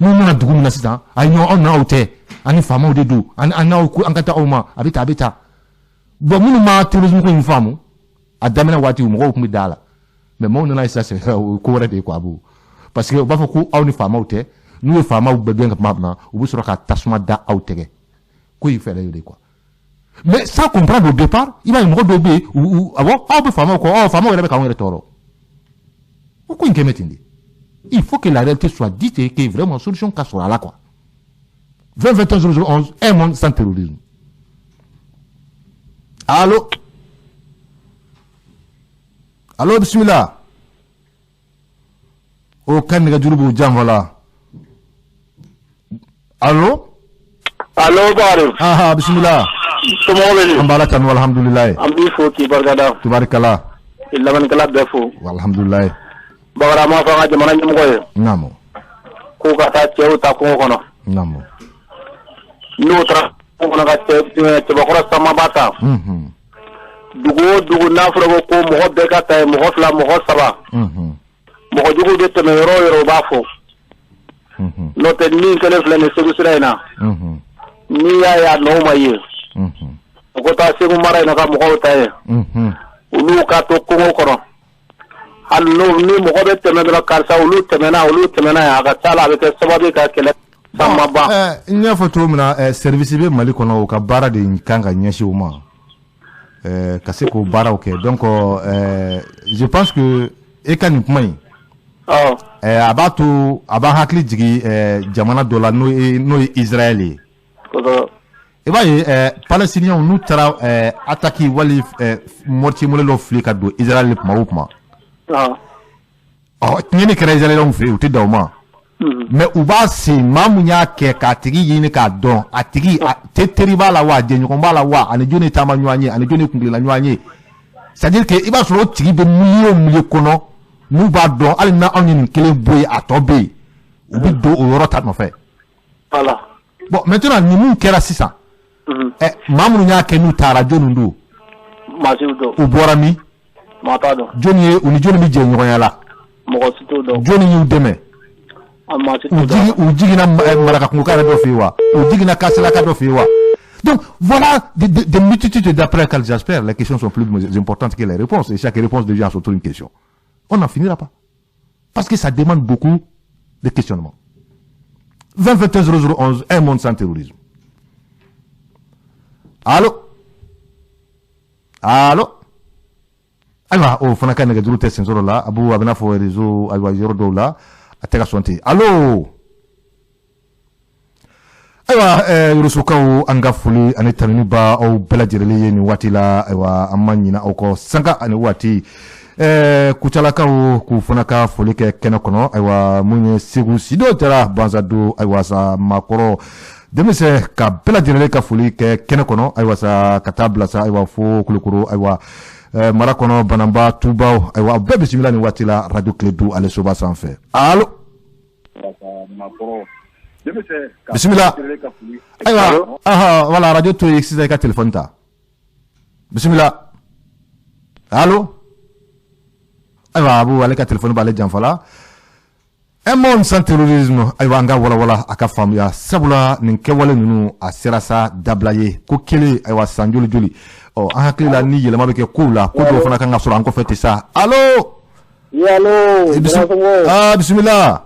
N'u nana dugu min na sisan, a ye ɲɔgɔn, aw n'aw tɛ, ani faamaw de don, an n'aw ko an ka taa aw ma, a bɛ tan, a bɛ tan. Bon, minnu ma terrorisme ko in faamu a daminɛ waati, mɔgɔw tun bɛ da a la, mais maaw nana sisan, o ye ko wɛrɛ de ye quoi. A b'o parce que u b'a fɔ ko aw ni faamaw tɛ. N'u ye faamaw bɛɛ gɛn ka kuma na, u bɛ sɔrɔ ka tasuma da aw tɛgɛ ko in fɛɛrɛ ye de quoi. Mais sans comprendre au départ, i b'a ye mɔgɔ dɔw bɛ yen, u awɔ, aw bɛ faamaw kɔ, ɔ, faamaw yɛrɛ bɛ k'anw yɛrɛ tɔɔrɔ. O ko in kɛ bɛ ten de. Il faut que la réalité soit dite et que vraiment solution ka sɔrɔ a la quoi. 20 21 00 11, un monde sans terrorisme. Allo, allo, bismillah. O ka nɛgɛjuru b'u janfa la. Allo. Allo, Bakari. Aha, bismillah. Somɔgɔw bɛ di? An b'Ala tanu, alhamdulilayi. An b'i fo k'i barikada. Tubarikala. I lamɛnnikɛla bɛɛ fo. Alhamdulilayi. Bakari, an b'a fɔ an ka jamana ɲɛmɔgɔ ye. Naamu. K'u ka taa cɛw ta kungo kɔnɔ. Naamu. N'u taara kungo kɔnɔ ka cɛbakɔrɔ camanba ta. Dugu o dugu n'a fɔra ko mɔgɔ bɛɛ ka ta yen, mɔgɔ 2, mɔgɔ 3. Mɔgɔ jugu bɛ tɛmɛ yɔrɔ o yɔrɔ, u b'a fɔ. N'o tɛ, min kɛlen filɛ nin Segu sira in na. N'i y'a ye a nɔw ma ye. U ko taa Segu mara in na ka mɔgɔw ta yen. Olu ka to kungo kɔnɔ. Hali n'o ni mɔgɔ bɛ tɛmɛ dɔrɔn, karisa olu tɛmɛna, olu tɛmɛna yan, a ka ca la a bɛ kɛ sababu ye ka kɛlɛ caman ban. N y'a fɔ cogo min na, service bɛ Mali kɔnɔ, u ka baara de kan ka ɲɛsin u ma. Ka se k'o baaraw kɛ. Donc je pense que e ka nin kuma in, a b'a to a b'an hakili jigin jamana dɔ la, n'o ye Israël ye. I b'a ye, Palestiniens n'u taara attaque wali mortier mollet dɔ fili ka don Israël kuma o kuma, ɔ tiɲɛni kɛra Israéliens fɛ yen, u tɛ dan o ma. Mais u b'a sen maa mun y'a kɛ k'a tigi ɲini k'a dɔn, a tigi teri b'a la wa, jɛɲɔgɔn b'a la wa, ani jɔnni taama ɲɔgɔn ye, ani jɔnni kuntilenna ɲɔgɔn ye. C'est à dire que i b'a sɔrɔ o tigi bɛ milieu o milieu kɔnɔ, n'u b'a dɔn, hali n'anw ye nin kelen bɔ yen, a tɔ bɛ yen, u bɛ don o yɔrɔ ta nɔfɛ. Voilà. Bon, maintenant nin mun kɛra sisan, maa minnu y'a kɛ n'u taara, jɔnni don? Maa si t'o dɔn. U bɔra min? Maa t'a dɔn. Jɔnni ye u ni jɔnni bɛ jɛɲɔgɔnya la? Mɔgɔ si t'o dɔn. Jɔnni y'u dɛmɛ? U jiginna Marakakungoka yɛrɛ dɔ fɛ yen wa? U jiginna Kaselaka dɔ fɛ yen wa? Donc voilà des multitudes d'après j'espère. Les questions sont plus importantes que les réponses, et chaque réponse devient surtout une question. On n'en finira pas. Parce que ça demande beaucoup de questionnements. 20 21 00 11, un monde sans terrorisme. Allô? Allô? Ayiwa, o fana ka nɛgɛjuru tɛ sen sɔrɔ la. Abu a bɛna fɔ réseau, ayiwa, yɔrɔ dɔw la a tɛ ka sɔn ten. Allo? Ayiwa, Yorosokaw, an ka foli ani tanuni ba aw bɛɛ lajɛlen ye nin waati la. Ayiwa, an ma ɲinɛ aw kɔ sanga ani waati. Kucalakaw k'u fana ka foli kɛ kɛnɛ kɔnɔ. Ayiwa, mun ye Segu Sido Jara Banzado, ayiwa sa maakɔrɔ denmisɛn ka bɛɛ lajɛlen ka foli kɛ kɛnɛ kɔnɔ. Ayiwa sa, ka taa bila sa, ayiwa, fo Kulukoro, ayiwa, mara kɔnɔ, Bananba, Tubaw, ayiwa, aw bɛɛ bisimila nin waati la Radio Kledu ale soba sanfɛ. Allo? Bisimila. Ayiwa, aha, voilà, radio to yen sisan, i ka téléphone ta. Bisimila. Allo? Ayiwa, Abu ale ka téléphone b'ale janfa la. Un monde sans terrorisme, ayiwa, an ka walawala a ka faamuya, sabula nin kɛwale ninnu a sera sa dabila ye ko kelen. Ayiwa, san joli joli, ɔ an hakili la ni yɛlɛma bɛ kɛ kow la, ko dɔw fana kan ka sɔrɔ an kɔfɛ ten sa. Allo? Oui, allo. Ah, bisimila.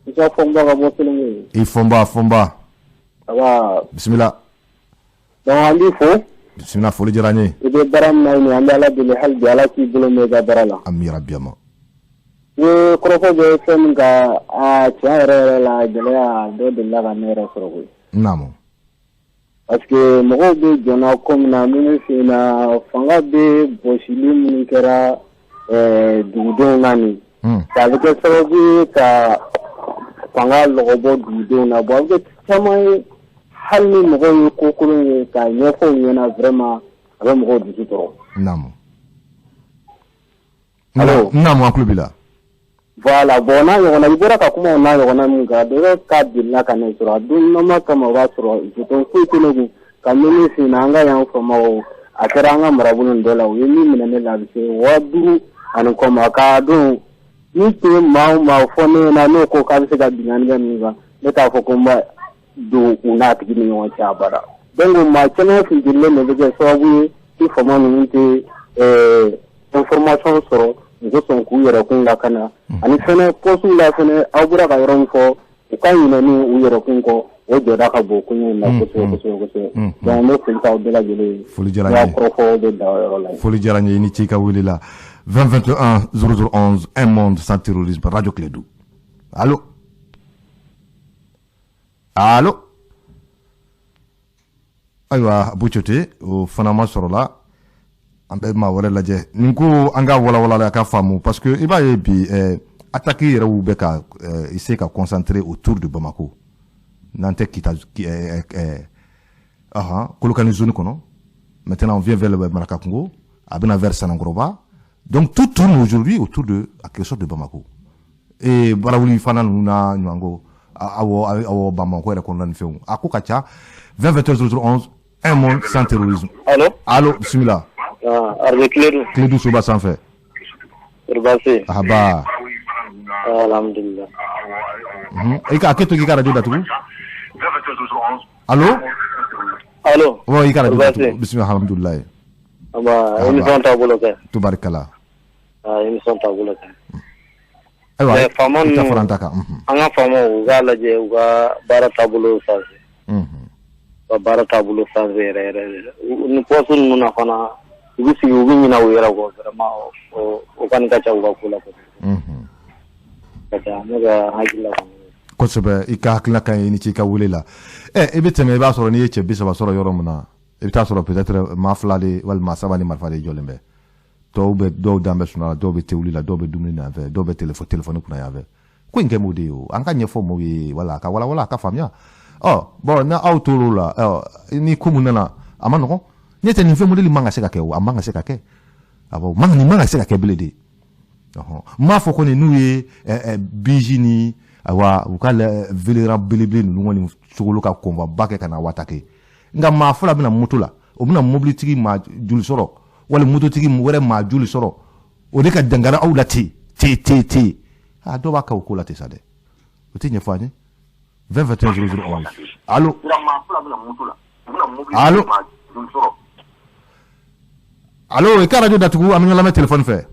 Isa Fɔnba ka bɔ Selinge. I Fɔnba, Fɔnba. Ça va? Bisimila. Donc an b'i fo. Bisimila, foli diyara n ye. I bɛ baara min na nin, an bɛ Ala deli hali bi, Ala k'i bolo mɛn i ka baara la. Ami rabi ama. I ye kɔrɔfɔ bɛ fɛn min kan, a tiɲɛ yɛrɛ yɛrɛ la, gɛlɛya dɔ delila ka ne yɛrɛ sɔrɔ koyi. Naamu. Parce que mɔgɔw bɛ jɔnna ko min na, min f'i ɲɛna, fanga bɛ bɔsili minnu kɛra dugudenw na nin. A bɛ kɛ sababu ye ka fanga lɔgɔbɔ dugudenw na. Bon, a bɛ kɛ caman ye, hali ni mɔgɔw ye ko kolon ye k'a ɲɛfɔ u ɲɛna, vraiment a bɛ mɔgɔw dusu tɔɔrɔ. Naamu. Allo? Naamu, an tulo b'i la. Voilà, bon, n'a ɲɔgɔnna, i bɔra ka kuma o n'a ɲɔgɔnna min kan, dɔ ka delila ka ne sɔrɔ a don nama kama, o b'a sɔrɔ jeton foyi tɛ ne kun ka min f'i ɲɛna. An ka yan faamaw, a kɛra an ka marabolo dɔ la, u ye min minɛ ne la, a bɛ se 5000 ani kɔ ma. K'a don ni tun ye maa o maa fɔ ne ɲɛna, n'o ko k'a bɛ se ka binkanni kɛ ninnu kan, ne t'a fɔ ko n b'a don u n'a tigi ni ɲɔgɔn cɛ abada. Donc maa caman funtenilen de bɛ kɛ sababu ye ni faama ninnu tɛ information sɔrɔ, u bɛ sɔn k'u yɛrɛ kun lakana. Ani fɛnɛ poste la fɛnɛ, aw bɔra ka yɔrɔ min fɔ, u ka ɲinɛ ni u yɛrɛ kun kɔ, o jɔda ka bon koɲɛ in na kosɛbɛ kosɛbɛ kosɛbɛ. Donc n bɛ foli k'aw bɛɛ lajɛlen ye. Foli diyara n ye. N ka kɔrɔfɔ bɛ dan o yɔrɔ la. Foli diyara n ye, i ni ce i ka wele la. 20 21 00 11, un monde sans terrorisme, Radio Kledu. Allo? Allo? Ayiwa, Abu Cote, o fana ma sɔrɔ la. An bɛ maa wɛrɛ lajɛ. Nin ko an ka walawala a ka faamu, parce que i b'a ye bi, attaque yɛrɛw bɛ ka essayer ka concentrer autour de Bamako. N'an tɛ Kita, Kolokani zone kɔnɔ. Maintenant on vient vers le Marakakungo, a bɛna vers Sanankɔrɔba. Donc tout tourne aujourd'hui autour de à quelque sorte de Bamako. Et Barawuli fana ninnu n'a ɲɔgɔn ko awɔ awɔ Bamako yɛrɛ kɔnɔna ni fɛnw a ko ka ca. 20 21 00 11, un monde sans terrorisme. Allo. Allo, bisimila. Ah, Arajo Kiledu. Kiledu soba sanfɛ. Kɔri baasi? Ahaba. Alhamdulillah. I ka hakɛ to, k'i ka radio datugu. Allo. Allo. Ouais, i ka radio datugu. Bisimila, alhamdulillah. Aba, émission taabolo kɛ. Tubarikala. Ah, émission taabolo kɛ. Ayiwa, Mais faama i ta ninnu fara an ta kan. An ka faamaw, u k'a lajɛ, u ka baara taabolo changer. U ka baara taabolo changer yɛrɛ yɛrɛ de. Ni poste ninnu na fana, u bɛ sigi, u bɛ ɲinɛ u yɛrɛ kɔ vraiment, o kɔni ka ca u ka ko la kosɛbɛ. Ka ca, ne ka hakilila kɔni. Kosɛbɛ, i ka hakilina ka ɲi, i ni ce i ka wele la. Ɛ, i bɛ tɛmɛ, i b'a sɔrɔ n'i ye cɛ 30 sɔrɔ yɔrɔ min na, i bɛ taa sɔrɔ peut-être maa fila de walima maa saba ni marifa de jɔlen bɛ. Tɔw bɛ, dɔw dan bɛ sunɔgɔ la, dɔw bɛ tewuli la, dɔw bɛ dumuni na yan fɛ, dɔw bɛ téléphone kunna yan fɛ. Ko in kɛ m'o de ye o, an ka ɲɛfɔ maaw ye, wala ka walawala a ka faamuya. Ɔ bon, na aw tor'o la, ɔ ni ko mun nana, a ma nɔgɔn. N'o tɛ, nin fɛn modèle man ka se ka kɛ o, a man ka se ka kɛ. Awɔ, man nin man ka se ka kɛ bilen de. Ɔhɔn, n m'a fɔ ko nin n'u ye BG ni ayiwa u ka velera belebele ninnu kɔni sogolo ka convoi ba kɛ ka na attaquer. Nka maa fɔlɔ bɛna moto la, o bɛna mobilitigi maa joli sɔrɔ, wali mototigi wɛrɛ maa joli sɔrɔ, o de ka dankari aw la ten ten ten ten. A dɔw b'a kɛ o ko la ten sa dɛ, o tɛ ɲɛfɔ an ye. 20 21 00 11. Allo, allo, allo, i ka radio datugu, an bɛ ɲɔgɔn lamɛn téléphone fɛ.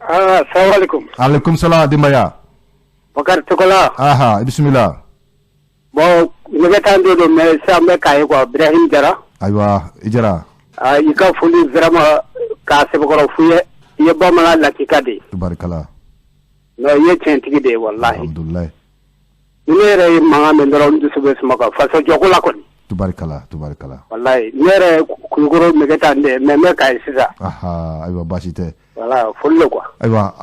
Ah, salam alaikum. Alaikum salam, denbaya. Bakari Togola. Aha, bisimila. Bon, nɛgɛ t'an don mais sisan n bɛ Kaye quoi, Ibrahim Jara. Ayiwa, i Jara. Ah, i ka foli vraiment k'a sɛbɛkɔrɔ f'u ye, i ye bamanan lakika de ye. Tubarikala. Non, i ye tiɲɛtigi de ye walahi. Alhamdulilayi. Ni ne yɛrɛ ye mankan mɛn dɔrɔn, n dusu bɛ suma quoi, faso jɔko la kɔni. Tubarikala, tubarikala. Walahi, ne yɛrɛ Kulukɔrɔ nɛgɛ t'an de mais n bɛ Kaye sisan. Aha, ayiwa, baasi tɛ. Voilà, foli le quoi. Ayiwa,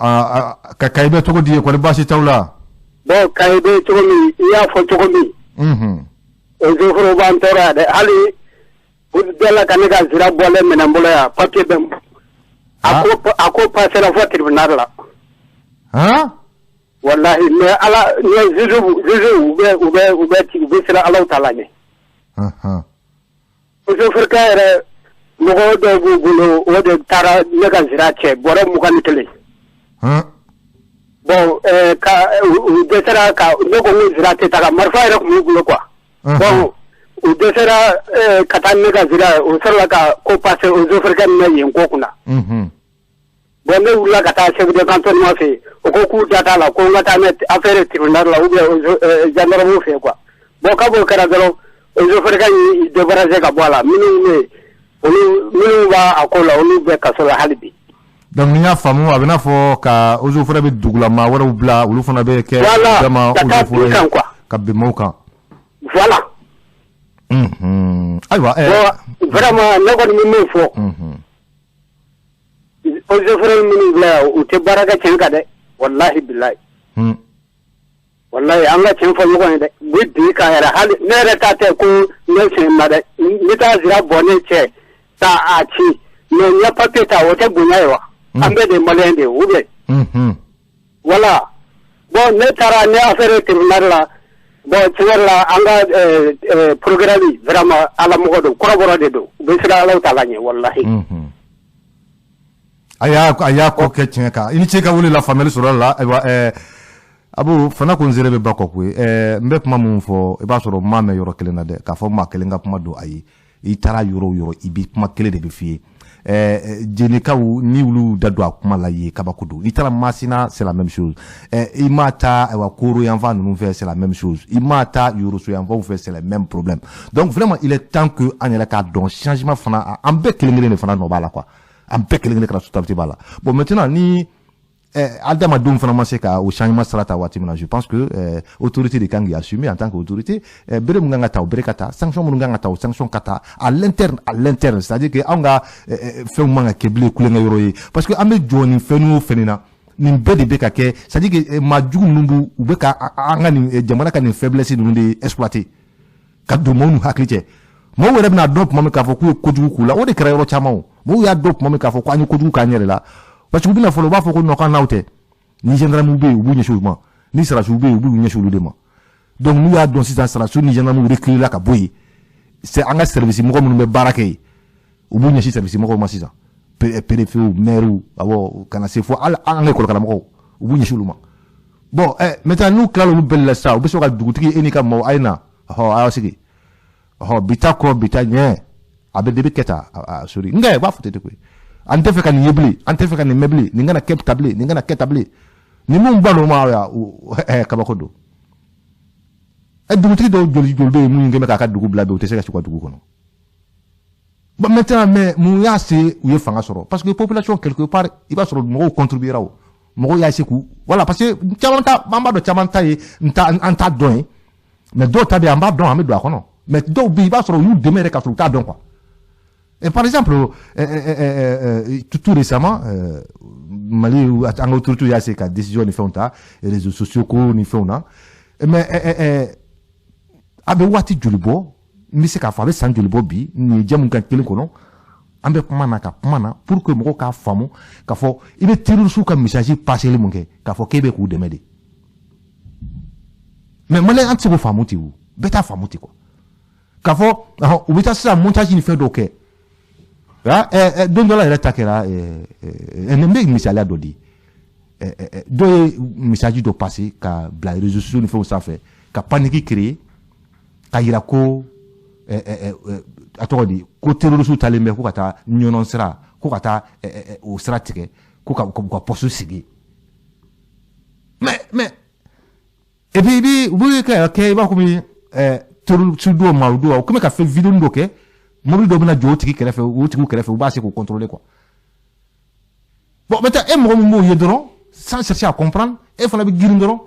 ka Kayi bɛ cogo di ye kɔni, baasi t'aw la? Bon, Kaye bɛ cogo min, i y'a fɔ cogo min. Eaux et forêts b'an tɔɔrɔ yan dɛ, hali u delila ka ne ka sira bɔlen minɛ n bolo yan, papier bɛ n a ko passera fɔ tribunal la. Han. Wallahi, mais ala ne juge u bɛ siran Alaw ta la ɲɛ. Eaux et forêts yɛrɛ mɔgɔ dɔw b'u bolo, o de taara ne ka sira cɛ bɔrɛ 21. Bon, ka u dɛsɛra ka ne ko n ko sira tɛ taga, marifa yɛrɛ tun b'u bolo quoi. Bon, u dɛsɛra ka taa ne ka sira ye, u sɔrɔla ka ko passer eaux et forêts minɛ yen ko kunna. Bon, ne wulila ka taa chef de cantonnement fɛ yen, o ko k'u da t'a la, ko n ka taa ne affaire tribunal la ou bien gendarme fɛ yen quoi. Bon, k'a b'o kɛra dɔrɔn, eaux et forêts y'i débarrasser ka bɔ a la. Minnu bɛ yen, olu minnu b'a a ko la, olu bɛ kaso la hali bi. Donc ni n y'a faamu, a bɛ n'a fɔ ka eaux et forêts bɛ dugula maa wɛrɛw bila, olu fana bɛ kɛ Voilà, dama ka taa eaux et forêts bin kan quoi. Ka bin maaw kan. Voilà. Ayiwa. Bon, vraiment, ne kɔni bɛ min fɔ, eaux et forêts minnu filɛ yan, u tɛ baara kɛ tiɲɛ kan dɛ, walahi bilahi. Walahi, an ka tiɲɛ fɔ ɲɔgɔn ye dɛ, u bɛ bin kan yɛrɛ, hali ne yɛrɛ ta tɛ ko ne sen ma dɛ, n bɛ taa sira bɔ ne cɛ ta a ci, mais n ye papier ta, o tɛ bonya ye wa? An bɛɛ de ye malien de ye ou bien? Voilà. Bon, ne taara ne affaire tribunal la. Bon, tiɲɛ yɛrɛ la, an ka procureur vraiment, ala mɔgɔ don, kɔrɔbɔrɔ de don, u bɛ siran Alaw ta la ɲɛ walahi. A y'a ko kɛ tiɲɛ kan. I ni ce ka wele la, faamuyali sɔrɔ a la. Ayiwa, Abu fana ko n sere bɛ ba kɔ koyi. N bɛ kuma mun fɔ, i b'a sɔrɔ n m'a mɛn yɔrɔ kelen na dɛ, k'a fɔ maa kelen ka kuma don. Ayi, i taara yɔrɔ o yɔrɔ, i bɛ kuma kelen de bɛ f'i ye. Jenikaw ni olu da don a kuma la ye, kabako don. I taara Masina, c'est la même chose. I m'a ta, ayiwa, Koro yanfan ninnu fɛ, c'est la même chose. I m'a ta Yoroso yanfanw fɛ, c'est le même problème. Donc vraiment, il est temps que an yɛrɛ k'a dɔn, changement fana, an bɛɛ kelen kelen de fana nɔ b'a la quoi. An bɛɛ kelen kelen ka responsabilité b'a la. Bon, maintenant ni adamadenw fana ma se ka o changement sira ta waati min na, je pense que autorité de kan k'i assumer en tant qu'autorité. Bere mun kan ka ta, o bere ka ta. Sanction minnu kan ka ta, o sanction ka ta à l'interne, à l'interne, c'est à dire que anw ka fɛnw man ka kɛ bilen kulonkɛ yɔrɔ ye, parce que an bɛ jɔ nin fɛn o fɛn na, nin bɛɛ de bɛ ka kɛ, c'est à dire que maa jugu ninnu b'u u bɛ ka an ka nin jamana ka nin faiblesse ninnu de exploiter ka don maaw n'u hakili cɛ. Mɔgɔw yɛrɛ bɛna dɔn tuma min k'a fɔ k'u ye kojugu k'u la, o de kɛra yɔrɔ caman o. Mɔgɔw y'a dɔn tuma min k'a fɔ ko an ye kojugu k'an yɛrɛ la, parce que u bɛna fɔlɔ, u b'a fɔ ko non, k'an n'aw tɛ. Ni gendarme bɛ yen, u b'u ɲɛsin olu ma. Ni sɔrɔdasiw bɛ yen, u b'u ɲɛsin olu de ma. Donc n'u y'a dɔn sisan, sɔrɔdasiw ni gendarme reculer la ka bɔ yen, c'est an ka service mɔgɔ minnu bɛ baara kɛ yen, u b'u ɲɛsin service mɔgɔw ma sisan, préfet, maire, awɔ, ka na se fo hali an ka école karamɔgɔw, u b'u ɲɛsin olu ma. Bon, maintenant n'u tilala olu bɛɛ la sisan, u bɛ sɔrɔ ka dugutigi, e n'i ka maaw, a ye na, ɔhɔ, a y'aw sigi, ɔhɔ, bi ta kɔ, bi ta ɲɛ, a bɛ de bɛ kɛ tan, sori nka u b'a fɔ ten de koyi. An tɛ fɛ ka nin ye bilen, an tɛ fɛ ka nin mɛn bilen, nin kana kɛ ta bilen, nin kana kɛ ta bilen. Ni mun ba ma ya, kabako don. Dugutigi dɔw joli joli bɛ yen minnu kɛn bɛ k'a ka dugu bila bi, u tɛ se ka sigi u ka dugu kɔnɔ. Bon, maintenant, mais mun y'a se u ye fanga sɔrɔ? Parce que population, quelque part, i b'a sɔrɔ mɔgɔw contribuera o, mɔgɔw y'a se k'u, voilà, parce que caman ta, an b'a dɔn, caman ta ye an t'a dɔn ye, mais dɔw ta bɛ yen, an b'a dɔn, an bɛ don a kɔnɔ. Mais dɔw bɛ yen, i b'a sɔrɔ u y'u dɛmɛ yɛrɛ k'a sɔrɔ u t'a dɔn quoi. Et par exemple, tout récemment, Mali, an ka autorité y'a se ka décision ni fɛnw ta, réseaux sociaux ko ni fɛnw na. Mais a bɛ waati joli bɔ, n bɛ se k'a fɔ a bɛ san joli bɔ bi, nin ye jɛmu kan kelen kɔnɔ, an bɛ kuma na ka kuma na pour que mɔgɔw k'a faamu k'a fɔ i bɛ terroriste ka message passer mun kɛ, k'a fɔ k'e bɛ k'u dɛmɛ de. Mais malien, an tɛ se k'o faamu ten o, bɛɛ t'a faamu ten quoi. K'a fɔ u bɛ taa sisan montage ni fɛn dɔw kɛ. Don dɔ la yɛrɛ ta kɛra, n bɛ misaliya dɔ di. Dɔ ye message dɔ passer ka bila réseaux sociaux ni fɛnw sanfɛ ka panique créer, ka yira ko a tɔgɔ di, ko terroriste talen bɛ ko ka taa ɲɔnɔ sira, ko ka taa o sira tigɛ, ko ka u ka poste sigi. Mais et puis i bi u bɛ kɛ i b'a komi terroriste dɔw ma, o don u kɛn bɛ ka fɛn vidéo dɔ kɛ, mobili dɔ bɛna jɔ o tigi kɛrɛfɛ, o tigiw kɛrɛfɛ, u b'a se k'o contrôler quoi. Bon, maintenant, e mɔgɔ min b'o ye dɔrɔn, sans chercher à comprendre, e fana bɛ girin dɔrɔn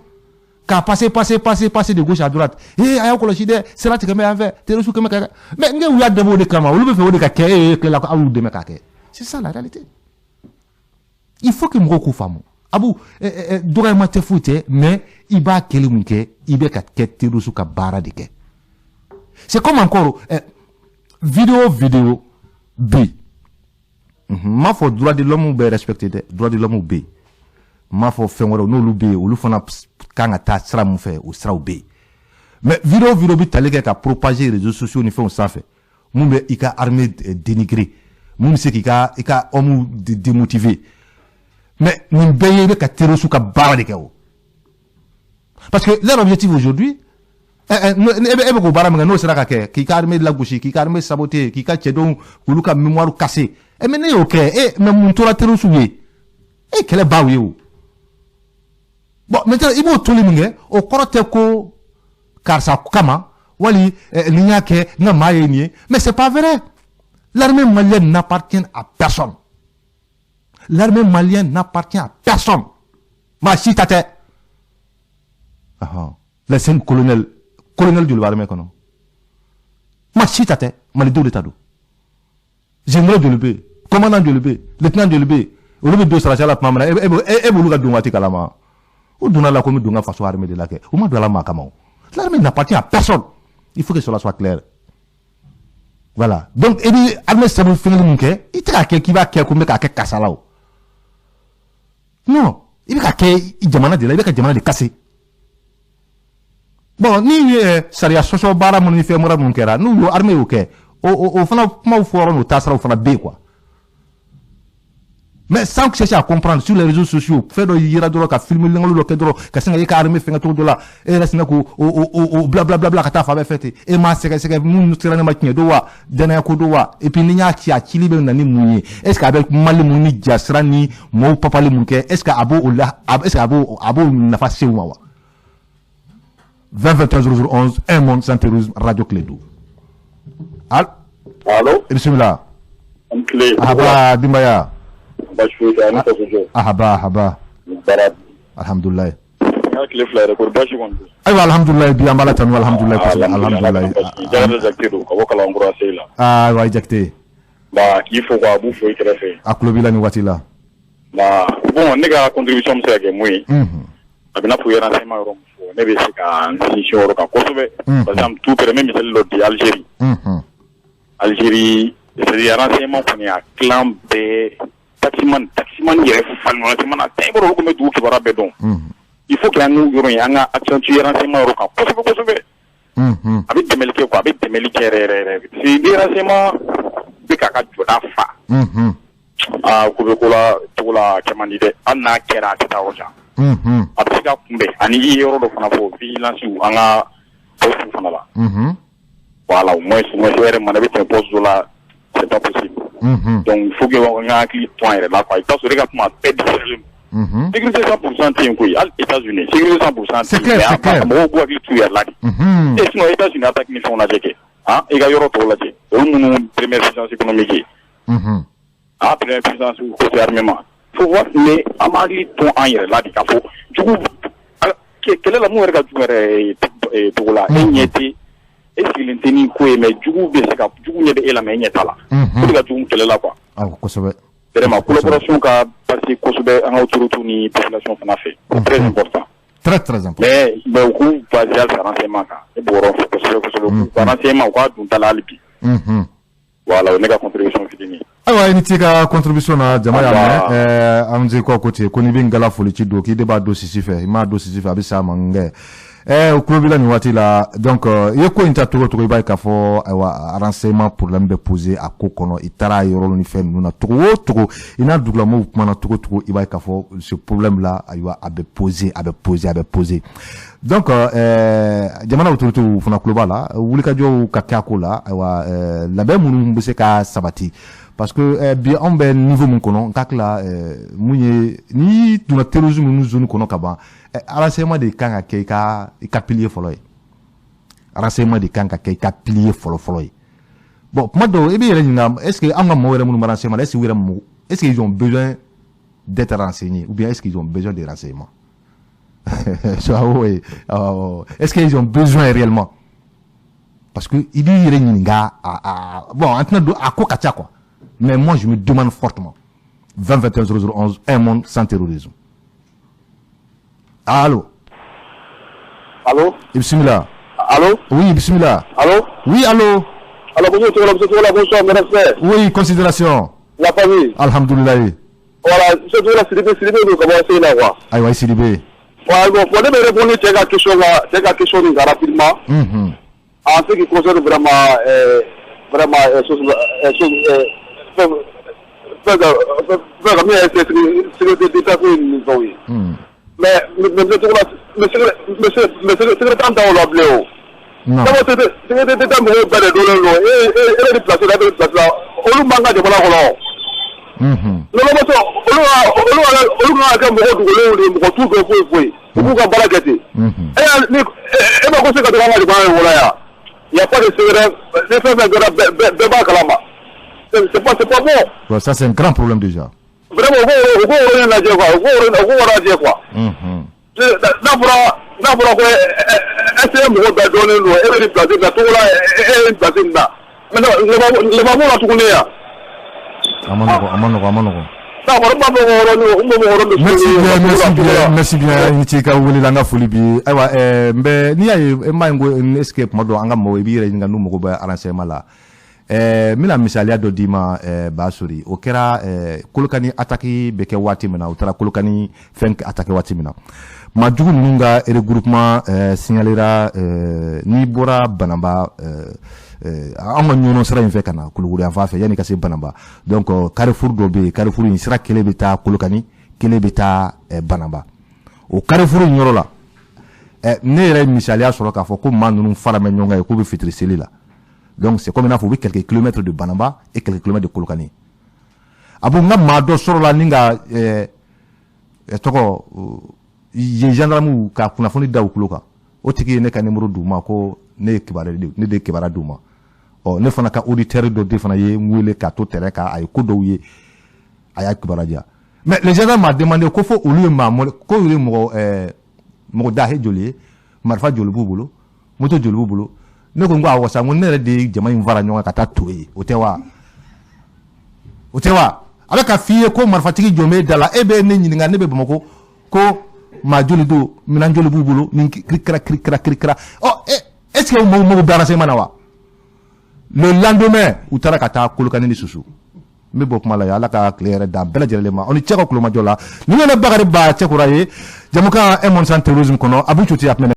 k'a passer, passer, passer, passer de gauche à droite. Eh, a y'aw kɔlɔsi dɛ, sira tigɛ bɛ yan fɛ, terroriste kɛmɛ ka kɛ. Mais n u y'a dabɔ o de kama, olu bɛ fɛ o de ka kɛ, e ye tila ko aw y'u dɛmɛ k'a kɛ. C'est ça la réalité. Il faut que mɔgɔw k'u faamu. Abu, dɔgɔyama tɛ, foyi tɛ, mais i b'a kɛli mun kɛ, i bɛ ka kɛ terroriste ka baara de kɛ. C'est comme encore vidéo bi, n m'a fɔ droit de l'homme bɛ respecté dɛ, droit de l'homme bɛ yen, n m'a fɔ fɛn wɛrɛw n'olu bɛ yen, olu fana kan ka taa sira mun fɛ, o siraw bɛ yen. Mais vidéo bɛ tali kɛ ka propager réseaux sociaux ni fɛnw sanfɛ, mun bɛ i ka armée dénigrer, mun bɛ se k'i ka i ka homme démotiver, mais nin bɛɛ ye i bɛ ka terroriste ka baara de kɛ o. Parce que leur objectif aujourd'hui, e bɛ k'o baara min kɛ, n'o sera ka kɛ k'i ka armée lagosi, k'i ka armée saboter, k'i ka cɛdenw k'olu ka mémoire casser, mais ne y'o kɛ, mais mun tora terroriste ye? E kɛlɛ b'aw ye o. Bon, maintenant, i b'o toli min kɛ, o kɔrɔ tɛ ko karisa kama wali nin y'a kɛ n ka maa ye nin ye, mais c'est pas vrai. L'armée malienne n'appartient à personne. L'armée malienne n'appartient à personne. Maa si ta tɛ. Les cinq colonels, colonel joli bɛ armée kɔnɔ? Maa si ta tɛ, malidenw de ta don. Général joli bɛ yen, commandant joli bɛ yen, lieutenant joli bɛ yen? Olu bɛ don sarasiya la tuma min na, e b'olu ka don waati kalama? U donna la ko n bɛ don n ka faso armée de la kɛ, u ma don a la maa kama o. L'armée n'appartient à personne, il faut que cela soit clair. Voilà. Donc e bɛ armée sabu fɛngɛli mun kɛ, i tɛ k'a kɛ k'i b'a kɛ ko n bɛ k'a kɛ karisa la o. Non, i bɛ ka kɛ jamana de la, i bɛ ka jamana de casser. Bon, ni ye sariya sɔsɔ baara minnu ni fɛn wɛrɛ minnu kɛra, n'u y'o armée y'o kɛ, o fana kumaw fɔra, n'o taasiraw fana bɛ yen quoi. Mais sans chercher à comprendre, sur les réseaux sociaux, fɛn dɔ yera dɔrɔn, ka film lankolon dɔ kɛ dɔrɔn, ka sin ka e ka armée fɛngɛ cogo dɔ la, e yɛrɛ sinna k'o o bila bila bila bila ka taa fan bɛɛ fɛ ten. E m'a sɛgɛsɛgɛ, mun sera ne ma, tiɲɛ don wa, danaya ko don wa? Et puis ni y'a ci, a cili bɛ na ni mun ye? Est ce que a bɛ Mali mun ni jasira ni mɔɔw papali mun kɛ, est ce que a b'o la, est ce que a b'o nafa se u ma wa? 20 21 00 11, un monde sans terrorisme, radio Kledu. Al Allo. Bismillah. An tile. Ahaba Dimbaya. Baasi foyi tɛ, ani faso jɔ. Ahaba ahaba. Baara. Alhamdulillah. N ka tile 2 yɛrɛ, kɔri baasi kɔni tɛ? Ayiwa, alhamdulillah, bi an b'Ala tanu, alhamdulillah kosɛbɛ, alhamdulillah. Jagare Jakite don ka bɔ Kalabankura CI la. Ayiwa, Jakite. Ba k'i fo k'a b'u fo i kɛrɛfɛ. A tulo b'i la nin waati la. Ba bon, ne ka contribution bɛ se ka kɛ mun ye? A bɛ n'a fɔ i ye renseignement yɔrɔ min fɔ, ne bɛ se ka n sinsin o yɔrɔ kan kosɛbɛ. Par exemple, tout près, n bɛ misali dɔ di, Algérie. Algérie, c'est-à-dire renseignement kɔni a clan bɛɛ, taximan yɛrɛ falen renseignement na, i b'a dɔn olu tun bɛ dugu kibaruya bɛɛ dɔn. Il faut que an k'o yɔrɔ in an ka accentuer renseignement yɔrɔ kan kosɛbɛ kosɛbɛ. A bɛ dɛmɛli kɛ quoi, a bɛ dɛmɛli kɛ yɛrɛ yɛrɛ yɛrɛ. Parce que ni renseignement bɛ k'a ka jɔda fa. Aa ko bɛ ko la cogo la a kɛ man di dɛ, hali n'a kɛra a tɛ taa yɔrɔ jan. A bɛ se ka kunbɛn ani i ye yɔrɔ dɔ fana fɔ vigilance an ka poste fana la. Voilà, au moins yɛrɛ mana bɛ tɛmɛ poste dɔ la, c'est pas possible. Donc il faut que an ka hakili to an yɛrɛ la quoi. I bɛ taa sɔrɔ e ka kuma bɛɛ différent don. Sécurité 100% tɛ yen koyi, hali États-Unis sécurité 100% tɛ yen, mais mɔgɔw k'u hakili t'u yɛrɛ la de. Et sinon États-Unis attaque ni fɛnw lajɛ kɛ, han i ka yɔrɔ tɔw lajɛ, olu minnu première puissance économique ye. Ah, première puissance côté armement. Faut voir, mais an b'a hakili to an yɛrɛ la de k'a fɔ jugu kɛlɛ la mun yɛrɛ ka jugu yɛrɛ togo la, e ɲɛ tɛ, e sigilen tɛ ni ko ye, mais jugu bɛ se ka jugu ɲɛ bɛ e la mais e ɲɛ t'a la. O de ka jugu kɛlɛ la quoi. Awɔ kosɛbɛ. Vraiment collaboration ka passer kosɛbɛ an ka autorités ni population fana fɛ. C'est très important. Très très important. Mais u k'u baser halisa renseignement kan. Ne b'o yɔrɔ fɔ kosɛbɛ kosɛbɛ. U ka renseignement u k'a dun da la hali bi. Voilà, o ne ka contribution fitinin. Ayiwa i ni ce ka contribution na jama y'a mɛn. An se ko ten ko n'i bɛ n gala foli ci don k'i de b'a don sisi fɛ, i m'a don sisi fɛ a bɛ s'a ma n kɛ. O tulo b'i la nin waati la, donc i ye ko in ta cogo cogo i b'a ye k'a fɔ ayiwa renseignement problème bɛ poser a ko kɔnɔ, i taara yɔrɔ ni fɛn ninnu na cogo o cogo, i n'a dugulamɔgɔw kumana cogo cogo, i b'a ye k'a fɔ ce problème là ayiwa a bɛ poser a bɛ poser a bɛ poser. Donc jamana autorités fana tulo b'a la, wulikajɔw ka kɛ a ko la, ayiwa labɛn minnu bɛ se ka sabati. Parce que bi anw bɛ niveau min kɔnɔ n ka tila mun ye n'i donna terrorisme ninnu zone kɔnɔ ka ban, renseignement de kan ka kɛ i ka pilier fɔlɔ ye, renseignement de kan ka kɛ i ka pilier fɔlɔ fɔlɔ ye. Bon kuma dɔw i b'i yɛrɛ ɲininka, est ce que an ka mɔgɔw yɛrɛ minnu bɛ renseignement la, est ce que u yɛrɛ mɔgɔ, est ce qu'ils ont besoin d'être renseignés ou bien est ce qu'ils ont besoin de renseignements? Est ce qu'ils ont besoin réellement? Parce que i b'i yɛrɛ ɲininka a bon an tɛna don a ko ka ca quoi. Mais moi, je me demande fortement. 20 21 00 11, un monde sans terrorisme. Allô? Allô? Bismillah. Allô? Oui, bismillah. Allô? Oui, allô? Allô, bonjour, bonjour, bonsoir, mes frères. Oui, considération. La famille. Alhamdoulilah. Voilà, je suis là, Sidibé, nous commençons là, quoi. Aïe, Sidibé. Ouais, bon, pour me répondre, tu as question, tu as question rapidement. En ce qui concerne vraiment, mais secrétaire t'aw la bilen o. Secrétaire d'État mɔgɔw bɛɛ de donnen don, e e bɛ place la, e bɛ place la, olu man ka jamana kɔnɔ. Olu olu kan ka kɛ mɔgɔ dogolenw de ye, mɔgɔ t'u dɔn foyi foyi, u b'u ka baara kɛ ten. E y'a ni e ma ko se ka to an ka jamana in kɔnɔ yan, y a pas de secret, ni fɛn fɛn kɛra bɛɛ b'a kalama. C'est pas bon. Bon, ça c'est un grand problème déjà. Vraiment, u k'o yɔrɔ in lajɛ quoi, u k'o lajɛ quoi. N'a fɔra ko est-ce que mɔgɔ bɛɛ dɔnnen don, e bɛ nin place in na, Togola e ye nin place in na. Maintenant, laban b'o la tuguni yan. A ma nɔgɔn, a ma nɔgɔn, a ma nɔgɔn. D'accord, n b'a fɔ ko yɔrɔnin, n b'o yɔrɔ Merci bien, merci bien, merci bien. I ni ce i ka wele la, an ka foli b'i ye. Ayiwa n bɛ n'i y'a ye n b'a ye ko est ce que kuma dɔ an ka mɔgɔw i b'i yɛrɛ ɲininka n'u mago bɛ renseignement la. N bɛna misaliya dɔ d'i ma, Basori. O kɛra Kolokani attaque bɛ kɛ waati min na, u taara Kolokani fɛn attaque waati min na, maa jugu ninnu ka regroupement signalera n'i bɔra Banamba, an ka ɲɔnɔ sira in fɛ ka na Kulukoro yan fan fɛ, yanni ka se Banamba, donc carrefour dɔ bɛ yen. Carrefour in sira kelen bɛ taa Kolokani, kelen bɛ taa Banamba. O carrefour in yɔrɔ la, ne yɛrɛ ye misaliya sɔrɔ k'a fɔ ko maa ninnu fara bɛ ɲɔgɔn kan yen k'u bɛ fitiri seli la. Donc c'est comme i n'a fɔ u bɛ quelques kilomètres de Banamba et quelques kilomètres de Kolokani. A bon, n ka maa dɔ sɔrɔla ni ka tɔgɔ yen gendarme ka kunnafoni da u tulo kan. O tigi ye ne ka numéro d'u ma ko ne ye kibaruya ne de ye kibaruya d'u ma. Ɔ ne fana ka auditeur dɔ de fana ye n wele k'a to terrain kan, a ye ko dɔw ye, a y'a kibaruya di yan. Mais les gendarmes m'a demandé ko fo olu ye maa ko olu ye mɔgɔ mɔgɔ dahe joli ye, marifa joli b'u bolo, moto joli b'u bolo. Ne ko n ko awɔ sa, n ko ne yɛrɛ de ye jama in fara ɲɔgɔn kan ka taa to yen. O tɛ wa? O tɛ wa? A bɛ ka f'i ye ko marifatigi jɔn bɛ da la, e bɛ ne ɲininka, ne bɛ Bamakɔ, ko maa joli don, minɛn joli b'u bolo, nin kirikara kirikara kirikara. Ɔ est ce que o mɔgɔw mago bɛ renseignement na wa? Le lendemain, u taara ka taa Kolokani ni susu. N bɛ bɔ kuma la yan. Ala ka tile yɛrɛ dan bɛɛ lajɛlen ma. Aw ni cɛ ka kulomajɔ la. Nin ye ne Bakari Ba Cɛkura ye, jamukan Un monde sans terrorisme kɔnɔ. Abu Cuti a tun bɛ.